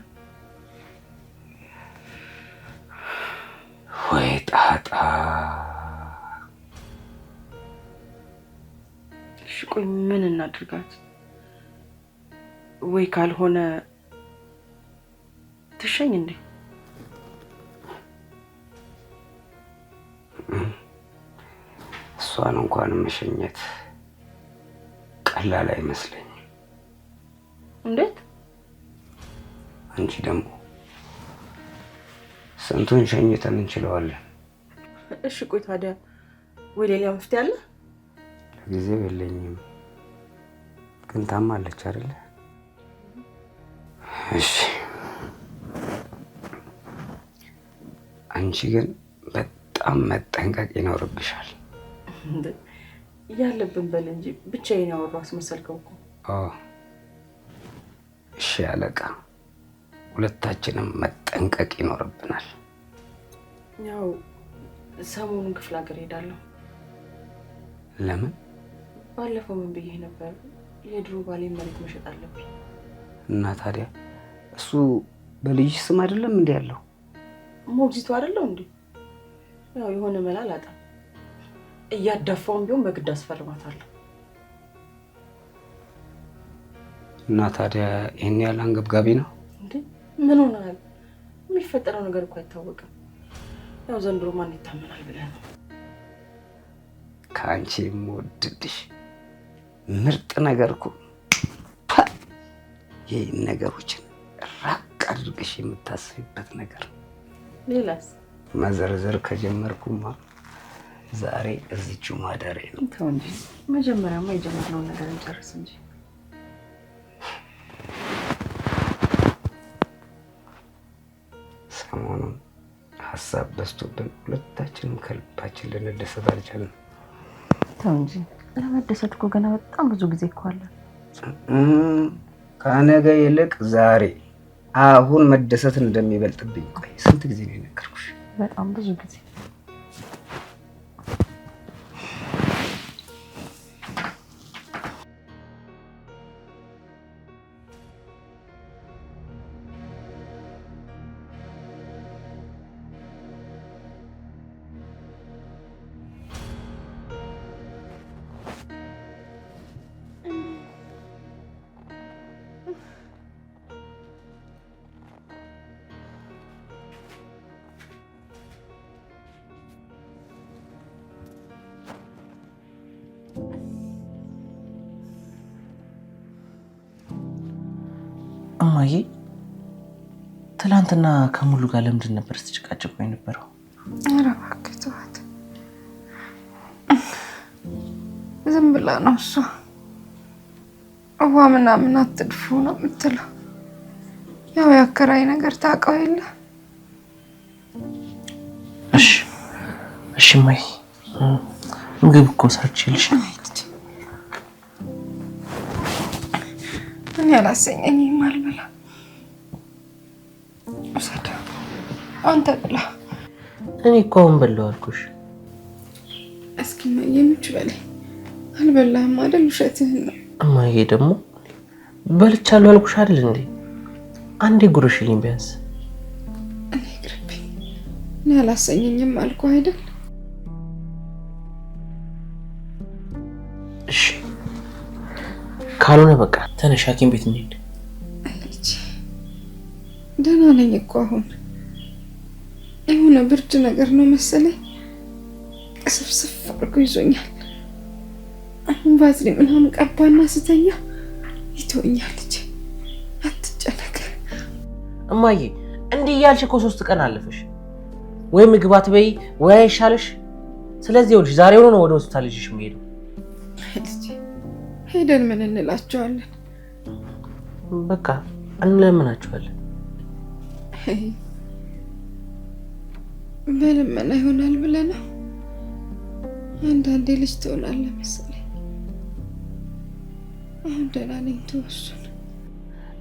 Speaker 1: ወይ ጣጣ!
Speaker 8: እሺ ቆይ ምን እናድርጋት? ወይ ካልሆነ ትሸኝ እንዴ?
Speaker 1: እሷን እንኳን መሸኘት ቀላል አይመስለኝም።
Speaker 8: እንዴት?
Speaker 1: አንቺ ደግሞ ስንቱን ሸኝተን እንችለዋለን።
Speaker 8: እሺ ቆይ ታዲያ ወይ ሌላ መፍትሄ አለ?
Speaker 1: ለጊዜው የለኝም፣ ግን ታማለች አይደለ? እሺ አንቺ ግን በጣም መጠንቀቅ ይኖርብሻል።
Speaker 8: ያለብን በል እንጂ ብቻዬን ያወራሁ አስመሰልከው እኮ።
Speaker 1: እሺ አለቃ። ሁለታችንም መጠንቀቅ ይኖርብናል።
Speaker 8: ያው ሰሞኑን ክፍለ ሀገር ሄዳለሁ።
Speaker 1: ለምን?
Speaker 8: ባለፈው ምን ብዬ ነበር? የድሮ ባሌን መሬት መሸጥ አለብኝ።
Speaker 1: እና ታዲያ እሱ በልጅሽ ስም አይደለም እንዴ ያለው?
Speaker 8: ሞግዚቱ አይደለው እንዴ? ያው የሆነ መላ አላጣም። እያዳፋውም ቢሆን በግድ አስፈርማታለሁ።
Speaker 1: እና ታዲያ ይሄን ያህል አንገብጋቢ ነው
Speaker 8: እንዴ? ምን ሆነሃል? የሚፈጠረው ነገር እኮ አይታወቅም። ያው ዘንድሮ ማን ይታመናል ብለህ ነው።
Speaker 1: ከአንቺ የምወድልሽ ምርጥ ነገር እኮ ይህ ነገሮችን ራቅ አድርገሽ የምታስቢበት ነገር ነው።
Speaker 8: ሌላስ?
Speaker 1: መዘርዘር ከጀመርኩማ ዛሬ እዚቹ ማደሬ ነው።
Speaker 8: ተው እንጂ መጀመሪያማ የጀመርነውን ነገር እንጨርስ እንጂ።
Speaker 1: ሰሞኑን ሀሳብ በዝቶብን ሁለታችንም ከልባችን ልንደሰት አልቻልንም።
Speaker 8: ተው እንጂ ለመደሰት እኮ ገና በጣም ብዙ ጊዜ እኮ አለ።
Speaker 1: ከነገ ይልቅ ዛሬ አሁን መደሰት እንደሚበልጥብኝ ቆይ ስንት ጊዜ ነው የነገርኩሽ?
Speaker 8: በጣም ብዙ ጊዜ።
Speaker 4: እማዬ ትላንትና ከሙሉ ጋር ለምንድን ነበር ስትጨቃጨቁ የነበረው?
Speaker 5: ኧረ እባክህ ተዋት። ዝም ብላ ነው እሷ። ውሃ ምናምን አትድፉ ነው የምትለው። ያው የአከራይ ነገር ታውቀው የለ።
Speaker 4: እሺ እሺ እማዬ፣ ምግብ እኮ ሰርቼልሽ።
Speaker 5: እኔ አላሰኘኝም፣ አልበላም። ውሰድ አንተ ብላ።
Speaker 4: እኔ እኮ አሁን በላሁ አልኩሽ።
Speaker 5: እስኪ እማዬ ምች በለኝ። አልበላህም አይደል? ውሸትህን ነው
Speaker 4: እማዬ። ደግሞ በልቻለሁ አልኩሽ አይደል እንዴ? አንዴ ጉርሽልኝ ቢያንስ።
Speaker 5: እኔ ይቅርብኝ። እኔ አላሰኘኝም አልኩህ አይደል?
Speaker 4: እሺ ካልሆነ በቃ ተነሽ ሐኪም ቤት እንሂድ።
Speaker 5: ደህና ነኝ እኮ አሁን። የሆነ ብርድ ነገር ነው መሰለኝ ስፍስፍ አድርጎ ይዞኛል። አሁን ባዝሊ ምናምን ቀባና ስተኛ ይተወኛል። ልጄ አትጨነቅ
Speaker 4: እማዬ። እንዲህ እያልሽ እኮ 3 ቀን አለፈሽ። ወይ ምግብ አትበይ ወይ አይሻልሽ። ስለዚህ ይኸውልሽ ዛሬውኑ ነው ወደ ሆስፒታል ይዤሽ የምሄደው።
Speaker 5: ልጄ ሄደን ምን እንላቸዋለን?
Speaker 4: በቃ እንለምናቸዋለን።
Speaker 5: በልመና ይሆናል ብለህ ነው? አንዳንዴ ልጅ ትሆናለህ መሰለኝ። አሁን ደህና ነኝ፣ ተወው እሱን።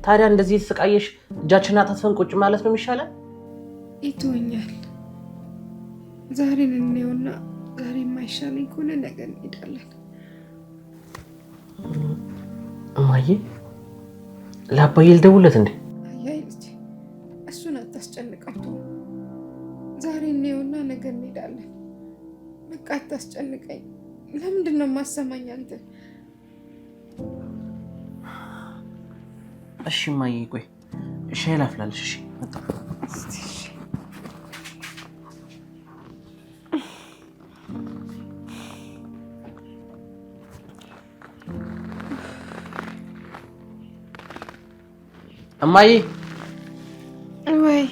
Speaker 4: ታዲያ እንደዚህ የተሰቃየሽ እጃችንን አጣጥፈን ቁጭ ማለት ነው የሚሻለን?
Speaker 5: ይተወኛል። ዛሬን እንየውና ዛሬ የማይሻለኝ ከሆነ ነገ እንሄዳለን።
Speaker 4: እማዬ ለአባዬ ልደውልለት እንዴ?
Speaker 5: አይ ልጄ እሱን አታስጨንቀው። ተወው፣ ዛሬ እንየውና ነገ እንሄዳለን። በቃ አታስጨንቀኝ። ለምንድን ነው የማሰማኝ አንተ?
Speaker 4: እሺ እማዬ ቆይ ሻይ ላፍላልሽ። እሺ መጣሁ። እማዬ
Speaker 5: ወይ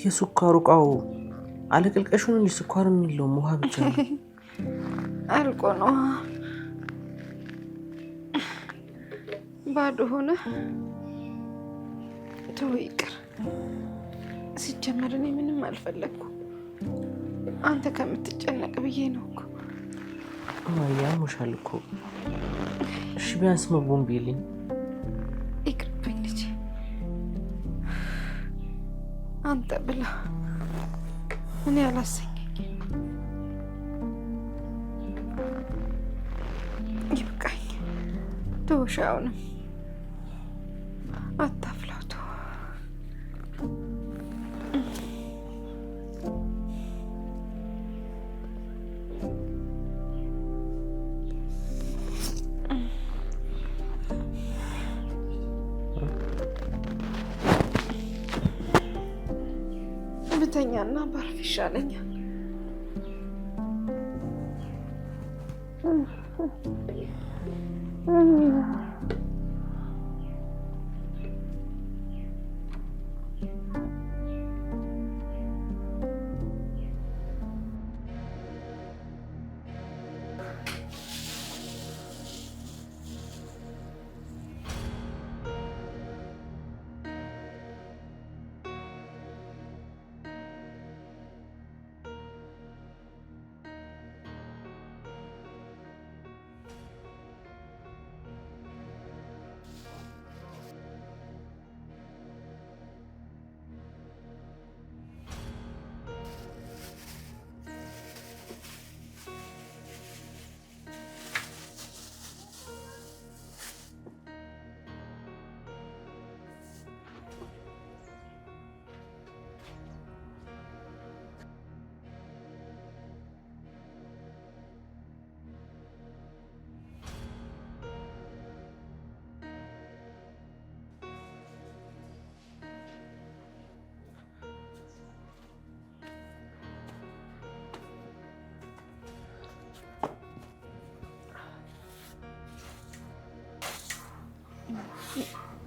Speaker 4: የስኳሩ እቃው አለቅልቀሹን እንጂ ስኳር የሚለውም ውሃ ብቻ ነው።
Speaker 5: አልቆ ነው ባዶ ሆነ። ተው ይቅር። ሲጀመር እኔ ምንም አልፈለግኩም። አንተ ከምትጨነቅ ብዬ ነው እኮ።
Speaker 4: እማዬ አሞሻል እኮ። እሺ ቢያንስ ምግቡን ብይልኝ።
Speaker 5: ይቅርብኝ ልጄ፣ አንተ ብላ፣ እኔ አላሰኘኝ። ይብቃኝ። ተው ሻዩንም አታፍላው፣ ተው። ብተኛና ባርፍ ይሻለኛል።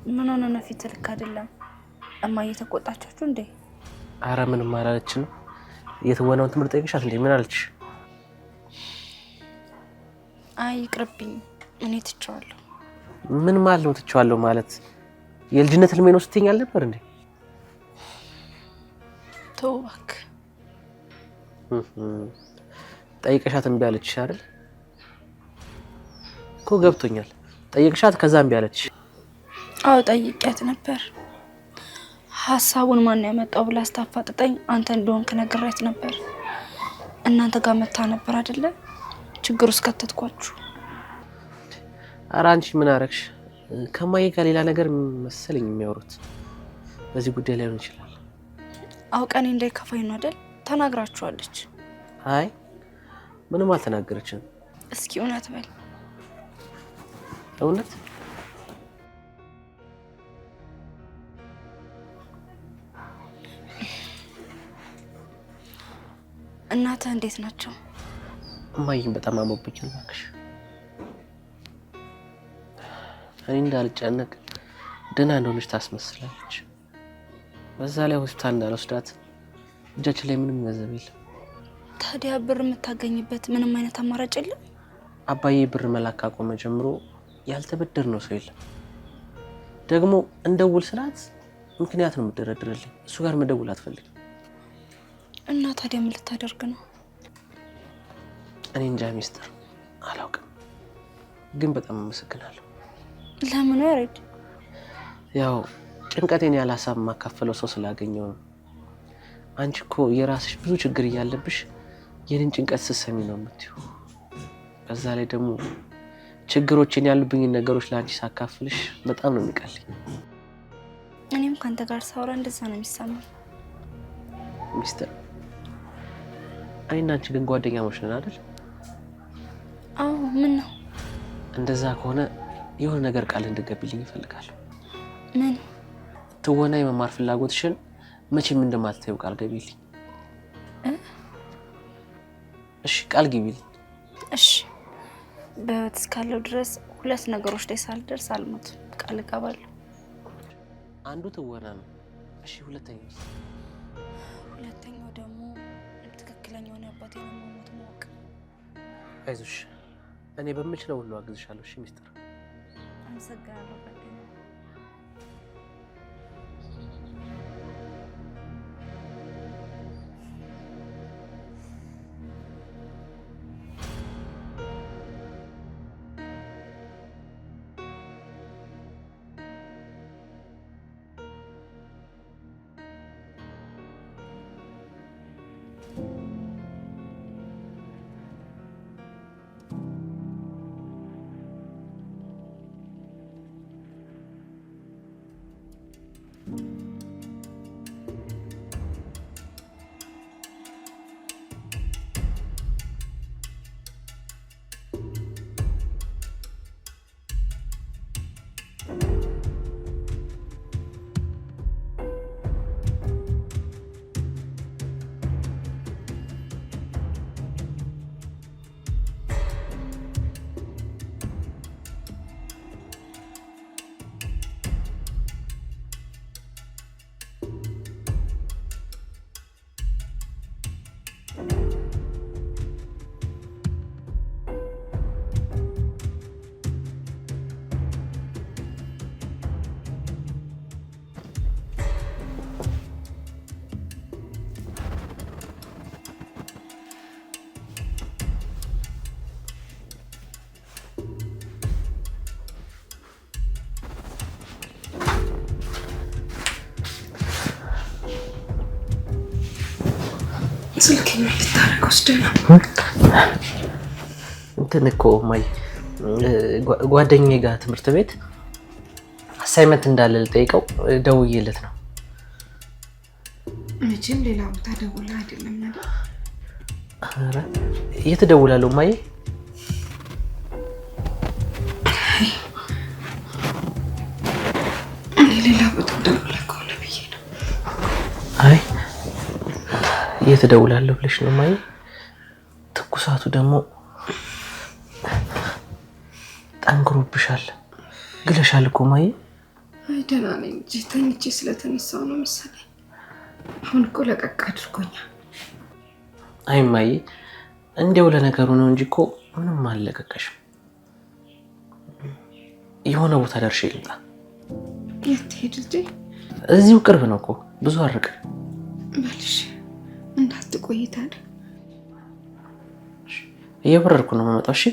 Speaker 2: ምን ሆነ ነው? ፊት ልክ አይደለም። እማዬ ተቆጣቻችሁ እንዴ?
Speaker 4: አረ ምንም አላለችንም። የትወናውን ትምህርት ጠይቅሻት እንዴ? ምን አለች?
Speaker 2: አይ ይቅርብኝ፣ እኔ ትቼዋለሁ።
Speaker 4: ምን ማለት ነው ትቼዋለሁ ማለት? የልጅነት ህልሜ ነው ስትይኝ አልነበር እንዴ?
Speaker 2: ተው እባክህ።
Speaker 4: ጠይቀሻት እምቢ አለችሽ አይደል? እኮ ገብቶኛል። ጠይቅሻት ከዛ እምቢ አለችሽ?
Speaker 2: አዎ ጠይቂያት ነበር። ሀሳቡን ማን ያመጣው ብላ ስታፋጥጠኝ አንተ እንደሆንክ ነግሬያት ነበር። እናንተ ጋር መታ ነበር አይደለ? ችግር ውስጥ ከተትኳችሁ።
Speaker 4: ኧረ አንቺ ምን አረግሽ? ከማዬ ጋር ሌላ ነገር መሰለኝ የሚያወሩት። በዚህ ጉዳይ ላይሆን ይችላል።
Speaker 2: አውቀኔ እንዳይከፋኝ ነው አይደል? ተናግራችኋለች።
Speaker 4: አይ ምንም አልተናገረችም።
Speaker 2: እስኪ እውነት በል።
Speaker 4: እውነት
Speaker 2: እናትህ እንዴት ናቸው?
Speaker 4: እማዬም በጣም አሞብኛል እባክሽ። እኔ እንዳልጨነቅ ደህና እንደሆነች ታስመስላለች። በዛ ላይ ሆስፒታል እንዳልወስዳት እጃችን ላይ ምንም ገንዘብ የለም።
Speaker 2: ታዲያ ብር የምታገኝበት ምንም አይነት አማራጭ የለም?
Speaker 4: አባዬ ብር መላክ ካቆመ ጀምሮ ያልተበደርነው ሰው የለም። ደግሞ እንደውል ስላት ምክንያት ነው የምደረድርልኝ። እሱ ጋር መደውል አትፈልግም።
Speaker 2: እና ታዲያ ምን ልታደርግ ነው?
Speaker 4: እኔ እንጃ ሚስጥር አላውቅም፣ ግን በጣም አመሰግናለሁ።
Speaker 2: ለምን ያሬድ?
Speaker 4: ያው ጭንቀቴን ያለ ሀሳብ የማካፈለው ሰው ስላገኘው ነው። አንቺ እኮ የራስሽ ብዙ ችግር እያለብሽ የኔን ጭንቀት ስትሰሚ ነው የምትይው። በዛ ላይ ደግሞ ችግሮችን ያሉብኝን ነገሮች ለአንቺ ሳካፍልሽ በጣም ነው የሚቀልኝ።
Speaker 2: እኔም ከአንተ ጋር ሳወራ እንደዛ ነው የሚሰማኝ።
Speaker 4: ሚስጥር፣ እኔና አንቺ ግን ጓደኛሞች ነን አይደል?
Speaker 2: አዎ። ምን ነው?
Speaker 4: እንደዛ ከሆነ የሆነ ነገር ቃል እንድትገቢልኝ እፈልጋለሁ።
Speaker 2: ምን?
Speaker 4: ትወና የመማር ፍላጎትሽን መቼም እንደማትተይው ቃል ገቢልኝ። እሺ፣ ቃል ግቢልኝ።
Speaker 2: እሺ። በህይወት እስካለሁ ድረስ ሁለት ነገሮች ላይ ሳልደርስ አልሞትም፣ ቃል እገባለሁ።
Speaker 4: አንዱ ትወና ነው። እሺ፣ ሁለተኛው?
Speaker 2: ሁለተኛው ደግሞ ትክክለኛውን የአባቴን አሟሟት ማወቅ።
Speaker 4: አይዞሽ፣ እኔ በምችለው ሁሉ አግዝሻለሁ። እሺ ሚስጥር።
Speaker 2: አመሰግናለሁ ጓደኛዬ።
Speaker 5: ስልኬን ምን ልታደርግ ወስደህ ነው?
Speaker 4: እንትን እኮ እማዬ ጓደኛዬ ጋር ትምህርት ቤት assignment እንዳለ ልጠይቀው ደውዬለት ነው።
Speaker 5: መቼም ሌላ ቦታ ደውለህ አይደለም አይደል?
Speaker 4: ኧረ የት እደውላለሁ እማዬ?
Speaker 5: እኔ ሌላ ቦታ ደውለህ ከሆነ ብዬ ነው።
Speaker 4: አይ የት እደውላለሁ ብለሽ ነው እማዬ? ትኩሳቱ ደግሞ ጠንክሮብሻል። ግለሻል እኮ እማዬ።
Speaker 5: አይ ደህና ነኝ እንጂ ተኝቼ ስለተነሳሁ ነው መሰለኝ። አሁን እኮ ለቀቅ አድርጎኛል።
Speaker 4: አይ እማዬ፣ እንዲያው ለነገሩ ነው እንጂ እኮ ምንም አልለቀቀሽም። የሆነ ቦታ ደርሼ ልምጣ።
Speaker 5: የት ትሄድ ልጄ?
Speaker 4: እዚሁ ቅርብ ነው እኮ ብዙ አርቅም።
Speaker 5: በልሽ እንዳትቆይ ታዲያ።
Speaker 4: እየበረርኩ ነው የምመጣው። እሺ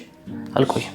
Speaker 4: አልቆይም።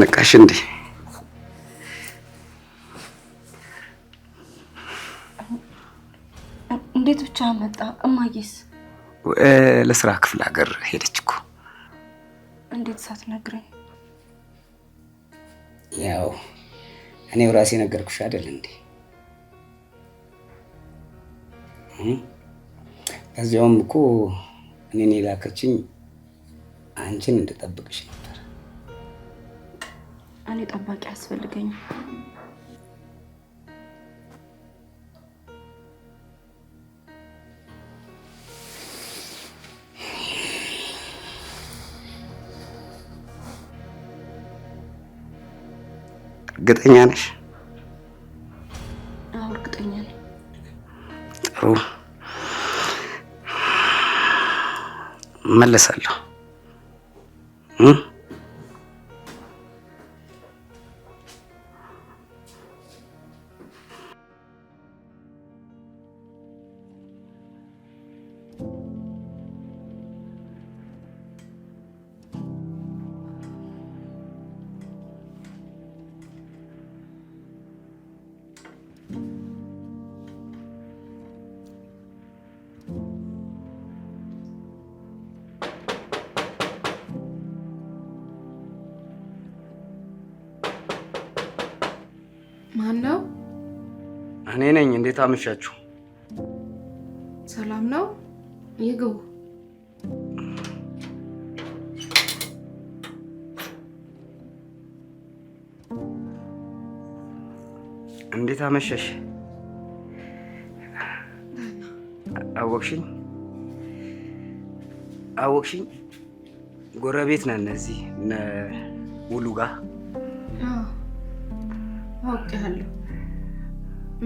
Speaker 1: ነቃሽ እንዴ?
Speaker 2: እንዴት ብቻ መጣ? እማዬስ?
Speaker 1: ለስራ ክፍለ ሀገር ሄደች እኮ።
Speaker 2: እንዴት ሳትነግረኝ?
Speaker 1: ያው እኔው ራሴ ነገርኩሽ አይደል እንዴ? ከዚያውም እኮ እኔን የላከችኝ አንቺን እንድጠብቅሽ ነበር።
Speaker 2: እኔ ጠባቂ አያስፈልገኝም።
Speaker 1: እርግጠኛ ነሽ?
Speaker 2: አዎ እርግጠኛ ነኝ።
Speaker 1: ጥሩ፣ እመለሳለሁ።
Speaker 5: ማን ነው?
Speaker 1: እኔ ነኝ። እንዴት አመሻችሁ?
Speaker 5: ሰላም ነው? ይግቡ።
Speaker 1: እንዴት አመሸሽ? አወቅሽኝ? አወቅሽኝ? ጎረቤት ነን እዚህ እነ ሙሉ ጋር።
Speaker 5: አውቄሃለሁ።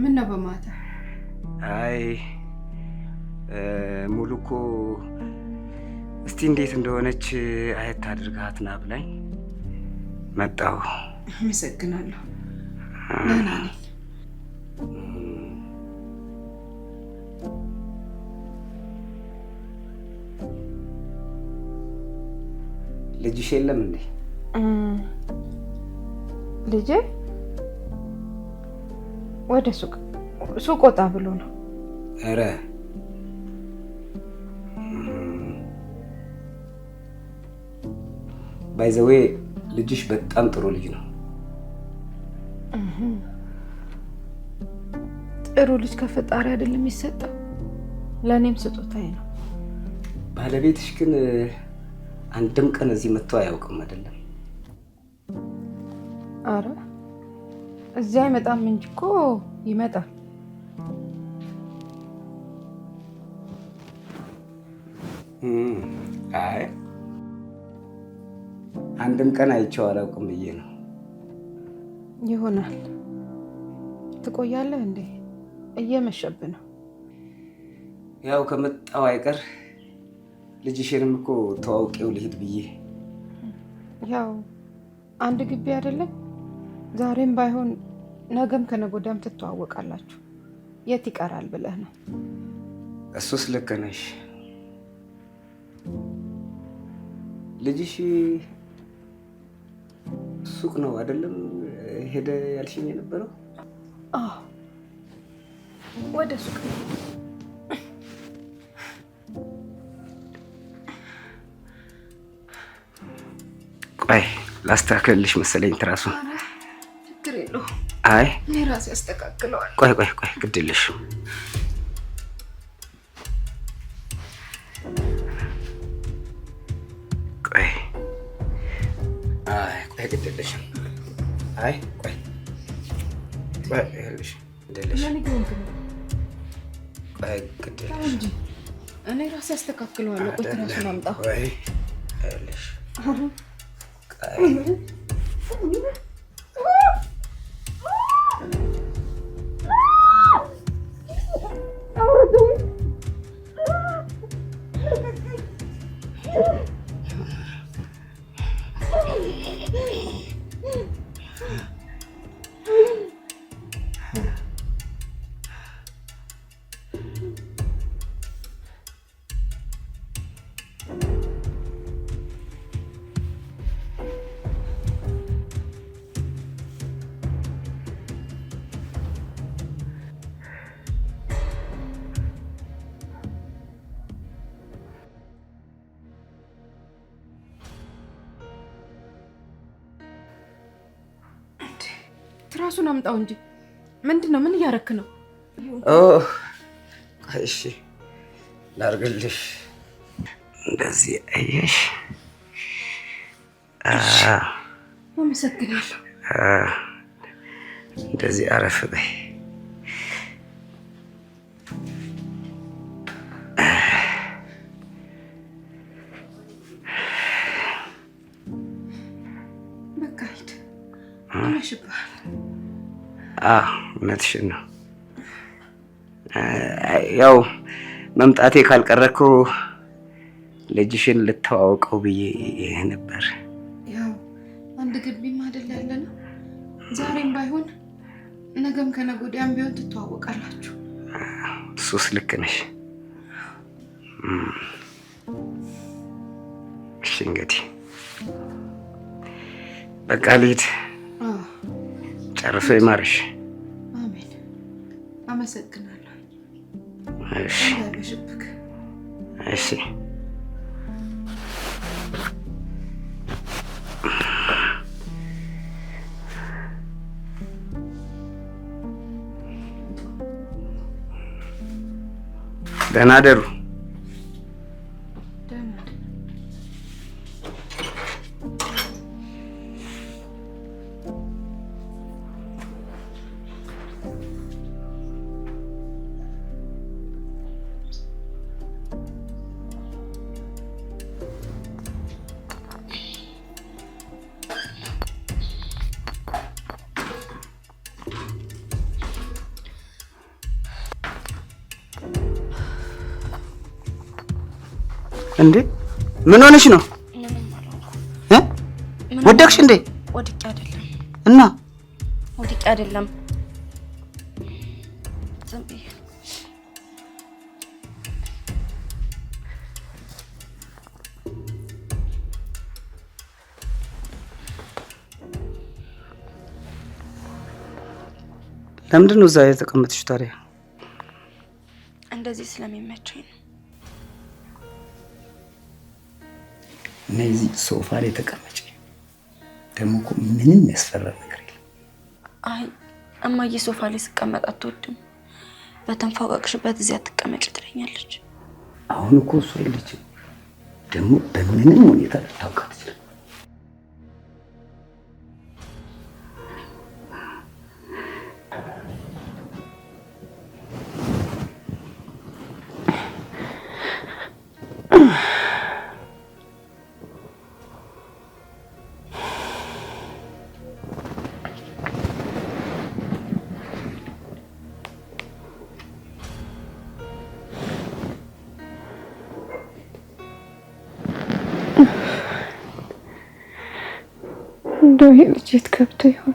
Speaker 5: ምን ነው በማታ?
Speaker 1: አይ ሙሉ እኮ እስቲ እንዴት እንደሆነች አየት አድርጋት ና ብላኝ መጣሁ።
Speaker 5: አመሰግናለሁ። ደህና ነኝ።
Speaker 1: ልጅሽ የለም እንዴ?
Speaker 5: ልጄ ወደ ሱቅ ሱቅ ወጣ ብሎ ነው።
Speaker 1: ኧረ by the way ልጅሽ በጣም ጥሩ ልጅ ነው።
Speaker 5: ጥሩ ልጅ ከፈጣሪ አይደለም የሚሰጠው፣ ለእኔም ስጦታዬ ነው።
Speaker 1: ባለቤትሽ ግን አንድም ቀን እዚህ መጥቶ አያውቅም አይደለም?
Speaker 5: አረ እዚህ አይመጣም እንጂ እኮ ይመጣል።
Speaker 1: አይ አንድም ቀን አይቼው አላውቅም ብዬ ነው።
Speaker 5: ይሆናል። ትቆያለህ እንዴ? እየመሸብህ ነው።
Speaker 1: ያው ከመጣው አይቀር ልጅሽንም እኮ ተዋውቄው ልሂድ ብዬ።
Speaker 5: ያው አንድ ግቢ አይደለም። ዛሬም ባይሆን ነገም ከነገ ወዲያም ትተዋወቃላችሁ። የት ይቀራል ብለህ ነው።
Speaker 1: እሱስ ልክ ነሽ። ልጅሽ ሱቅ ነው አይደለም ሄደ ያልሽኝ የነበረው?
Speaker 5: አዎ ወደ ሱቅ።
Speaker 1: ቆይ ላስተካክልልሽ መሰለኝ ትራሱን።
Speaker 5: ችግር የለውም።
Speaker 1: አይ
Speaker 5: እኔ ራሴ አስተካክለዋለሁ።
Speaker 1: ቆይ ቆይ ቆይ ግድ የለሽም። ቆይ አይ ቆይ ግድ የለሽም። አይ ቆይ ቆይ ይኸውልሽ ግድ የለሽም። ቆይ ግድ የለሽም።
Speaker 5: እኔ ራሴ አስተካክለዋለሁ። ቆይ ትራሱን አምጣው።
Speaker 1: ቆይ ይኸውልሽ ቆይ
Speaker 5: ትራሱን አምጣው እንጂ። ምንድን ነው? ምን እያረክ ነው?
Speaker 1: እሺ ላርግልሽ። እንደዚህ አየሽ።
Speaker 5: አመሰግናለሁ።
Speaker 1: እንደዚህ አረፍ በይ።
Speaker 5: በቃ ሂድ፣ ይመሽብሃል።
Speaker 1: እውነትሽን ነው። ያው መምጣቴ ካልቀረ እኮ ልጅሽን ልተዋወቀው ብዬ ነበር።
Speaker 5: ያው አንድ ግቢም አይደል ያለ ነው። ዛሬም ባይሆን ነገም ከነገ ወዲያም ቢሆን ትተዋወቃላችሁ።
Speaker 1: እሱስ ልክ ነሽ። እሺ እንግዲህ በቃ ልሂድ። ጨርሶ ይማርሽ።
Speaker 5: አሜን። አመሰግናለሁ።
Speaker 1: እሺ
Speaker 5: እንዳይመሽብክ።
Speaker 1: እሺ። ደህና አደሩ።
Speaker 5: ደህና እደር።
Speaker 1: እንዴ ምን ሆነሽ ነው? ወደቅሽ እንዴ?
Speaker 2: ወድቄ አይደለም።
Speaker 1: እና
Speaker 2: ወድቄ አይደለም። ዝም ብዬ
Speaker 1: ለምንድን ነው እዛ የተቀመጥሽው ታዲያ?
Speaker 2: እንደዚህ ስለሚመቸኝ ነው።
Speaker 1: ነይ እዚህ ሶፋ ላይ ተቀመጪ። ደግሞ እኮ ምንም ያስፈራ ነገር የለም።
Speaker 2: አይ እማዬ ሶፋ ላይ ስቀመጥ አትወድም። በተንፏቀቅሽበት እዚያ አትቀመጪ ትለኛለች።
Speaker 1: አሁን እኮ እሷ የለችም። ደግሞ በምንም ሁኔታ ልታውቅ አትችልም።
Speaker 5: እንደው ይሄ ልጅ የት ገብቶ ይሆን?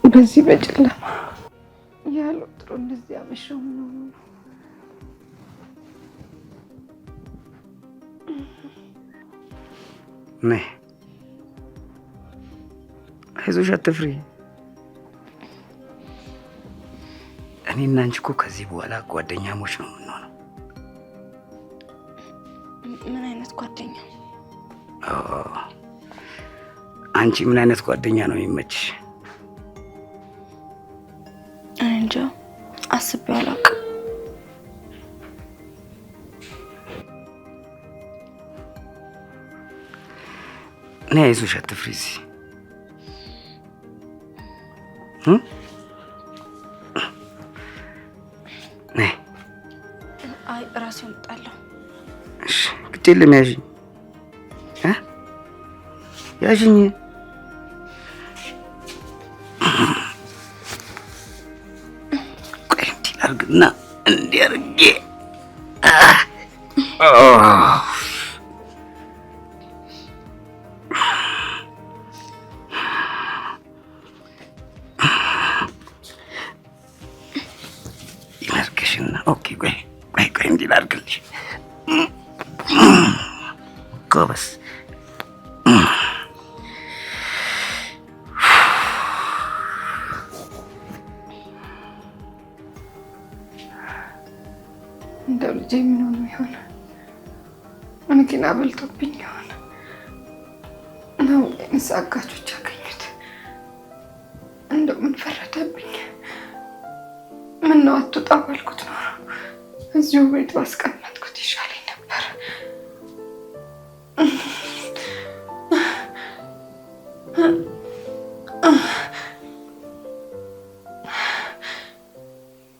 Speaker 5: በዚህ በጨለማ ያለው ጥሩ እንደዚህ ያመሸው ምን ሆኖ ነው?
Speaker 1: ነይ፣ አይዞሽ፣ አትፍሪ። እኔና አንቺ እኮ ከዚህ በኋላ ጓደኛሞች ነው የምንሆነው።
Speaker 2: ምን አይነት ጓደኛ?
Speaker 1: አንቺ ምን አይነት ጓደኛ ነው የሚመችሽ?
Speaker 2: እኔ እንጃ፣ አስቤው አላውቅም።
Speaker 1: ነይ፣ አይዞሽ፣ አትፍሪ። እዚህ ነይ።
Speaker 2: አይ እራሴ እመጣለሁ።
Speaker 1: እሺ፣ ግድ የለም ያዥኝ፣ ያዥኝ። ቆይ እንዲህ ላድርግና እንዲህ አድርጌ ይመርቅሽና። Okay፣ ቆይ ቆይ ቆይ እንዲህ ላድርግልሽ። ጎበዝ።
Speaker 5: እንደው ልጄ ምን ሆኖ ይሆን? መኪና በልቶብኝ ይሆን ነው ወይንስ አጋቾች ያገኙት? እንደው ምን ፈረደብኝ? ምነው አትውጣ ባልኩት ኖሮ እዚሁ ቤት ባስቀመጥኩት ይሻለኝ ነበር።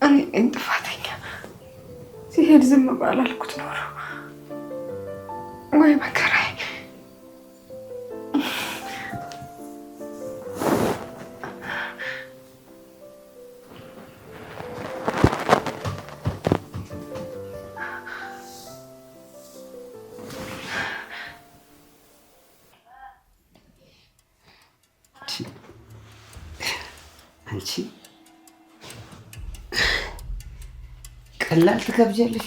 Speaker 5: እኔ ነኝ ጥፋተኛ። ሲሄድ ዝም ባላልኩት ኖሮ ወይ መከራዬ።
Speaker 1: አንቺ ቀላል ትከብጃለሽ።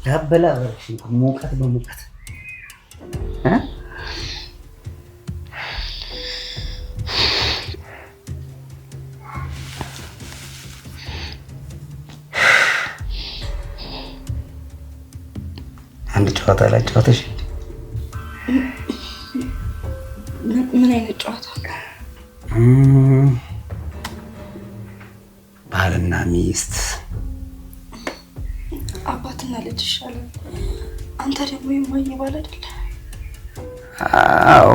Speaker 1: ላበላ በረሽ ሙቀት በሙቀት አንድ ጨዋታ ላይ ጨዋታሽ።
Speaker 2: ምን አይነት ጨዋታ?
Speaker 1: ባልና ሚስት፣
Speaker 2: አባትና ልጅ ይሻላል። አንተ ደግሞ የማዬ ባል አይደለ?
Speaker 1: አዎ፣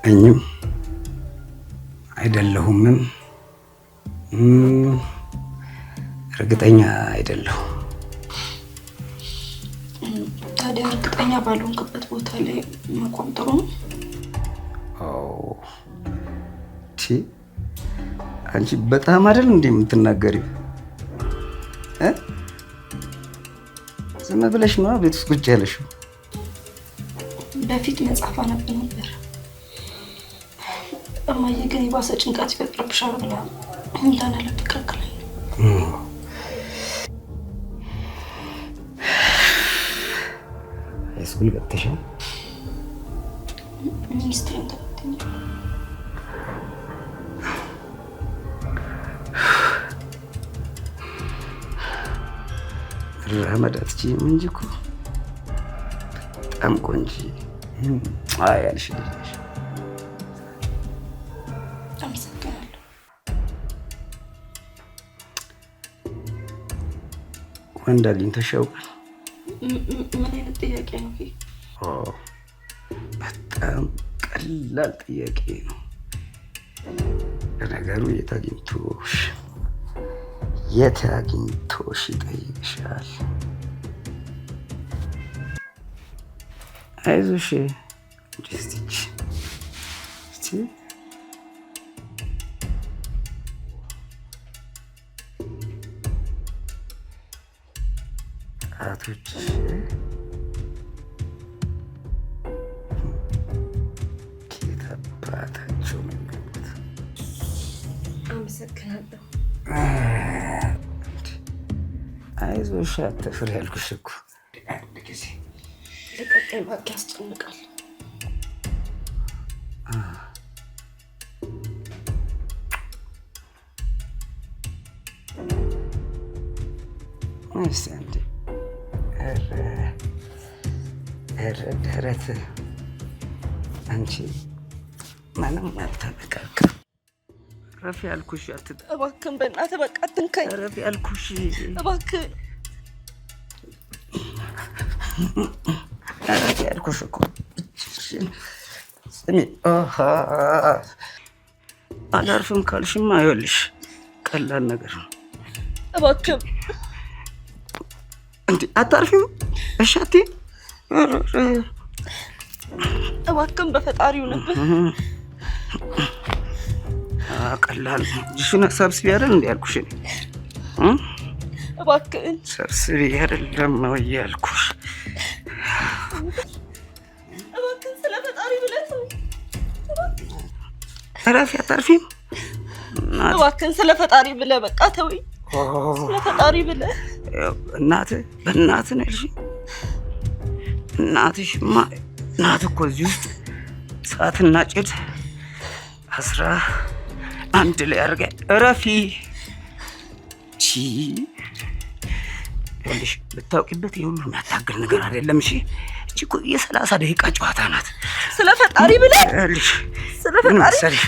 Speaker 1: እኝም አይደለሁምም፣ እርግጠኛ አይደለሁም።
Speaker 2: ታዲያ እርግጠኛ ባልሆንክበት ቦታ ላይ መቆም ጥሩ ነው?
Speaker 1: አዎ። አንቺ በጣም አይደል እንዴ የምትናገሪው? ዝም ብለሽ ነው ቤት ውስጥ ቁጭ ያለሽው?
Speaker 2: በፊት መጽሐፍ አነብ ነበር። እማዬ ግን የባሰ ጭንቀት ይፈጥርብሻል ብላ እንዳናለብ ከልክላኝ።
Speaker 1: High school ገብተሻል?
Speaker 2: ሚኒስትሪን ተፈትኛለሁ።
Speaker 1: መራመድ አትችይም እንጂ እኮ በጣም ቆንጆ ያልሽ ልጅ ነሽ።
Speaker 2: አመሰግናለሁ።
Speaker 1: ወንድ አግኝተሽ ያውቃል?
Speaker 2: ምን አይነት ጥያቄ ነው ይሄ?
Speaker 1: በጣም ቀላል ጥያቄ ነው። ለነገሩ የት አግኝቶሽ የት አግኝቶሽ ይጠይቅሻል። አይዞሽ እስቲ ጣቶችሽ ኬት አባታቸው ነው የሚያምሩት።
Speaker 2: አመሰግናለሁ።
Speaker 1: አይዞሽ አትፍሪ ያልኩሽ እኮ አንድ ጊዜ
Speaker 2: ልቀቀኝ እባክህ፣ ያስጨንቃል።
Speaker 1: እስኪ አንዴ ኧረ ደረት አንቺ ምንም አልተነካካም። ረፊ ያልኩሽ
Speaker 2: እባክህን፣ በእናትህ በቃ አትንካኝ።
Speaker 1: ረፊ ያልኩሽ
Speaker 2: እባክህን፣
Speaker 1: ረፊ ያልኩሽ እኮ ስሚ፣ አላርፍም ካልሽማ ይኸውልሽ ቀላል ነገር ነው።
Speaker 2: እባክህን
Speaker 1: እንዴ አታርፊም? እሺ አትይም?
Speaker 2: እባክህን በፈጣሪ ይሁንብህ።
Speaker 1: ቀላል ነው። እጅሽን ሰብስቢ አይደል እንዴ ያልኩሽ እኔ
Speaker 2: እባክህን
Speaker 1: ሰብስቢ አይደለም ወይ ያልኩሽ?
Speaker 2: እባክህን ስለ ፈጣሪ ብለህ ተወኝ።
Speaker 1: እረፊ፣ አታርፊም?
Speaker 2: እባክህን ስለ ፈጣሪ ብለህ በቃ ተወኝ። ስለ ፈጣሪ ብለህ
Speaker 1: እናትህ በእናትህ ነው ያልሽኝ? እናትሽማ እናት እኮ እዚህ ውስጥ እሳትና ጭድ 11 ላይ አድርጋ እረፊ። ይኸውልሽ ብታውቂበት ይሄ ሁሉ የሚያታግል ነገር አይደለም። እሺ እቺ እኮ የ30 ደቂቃ ጨዋታ ናት።
Speaker 2: ስለ ፈጣሪ ብለህ
Speaker 1: ይኸውልሽ
Speaker 2: ስለ
Speaker 1: ምን
Speaker 2: ፈጣሪ
Speaker 1: መሰለሽ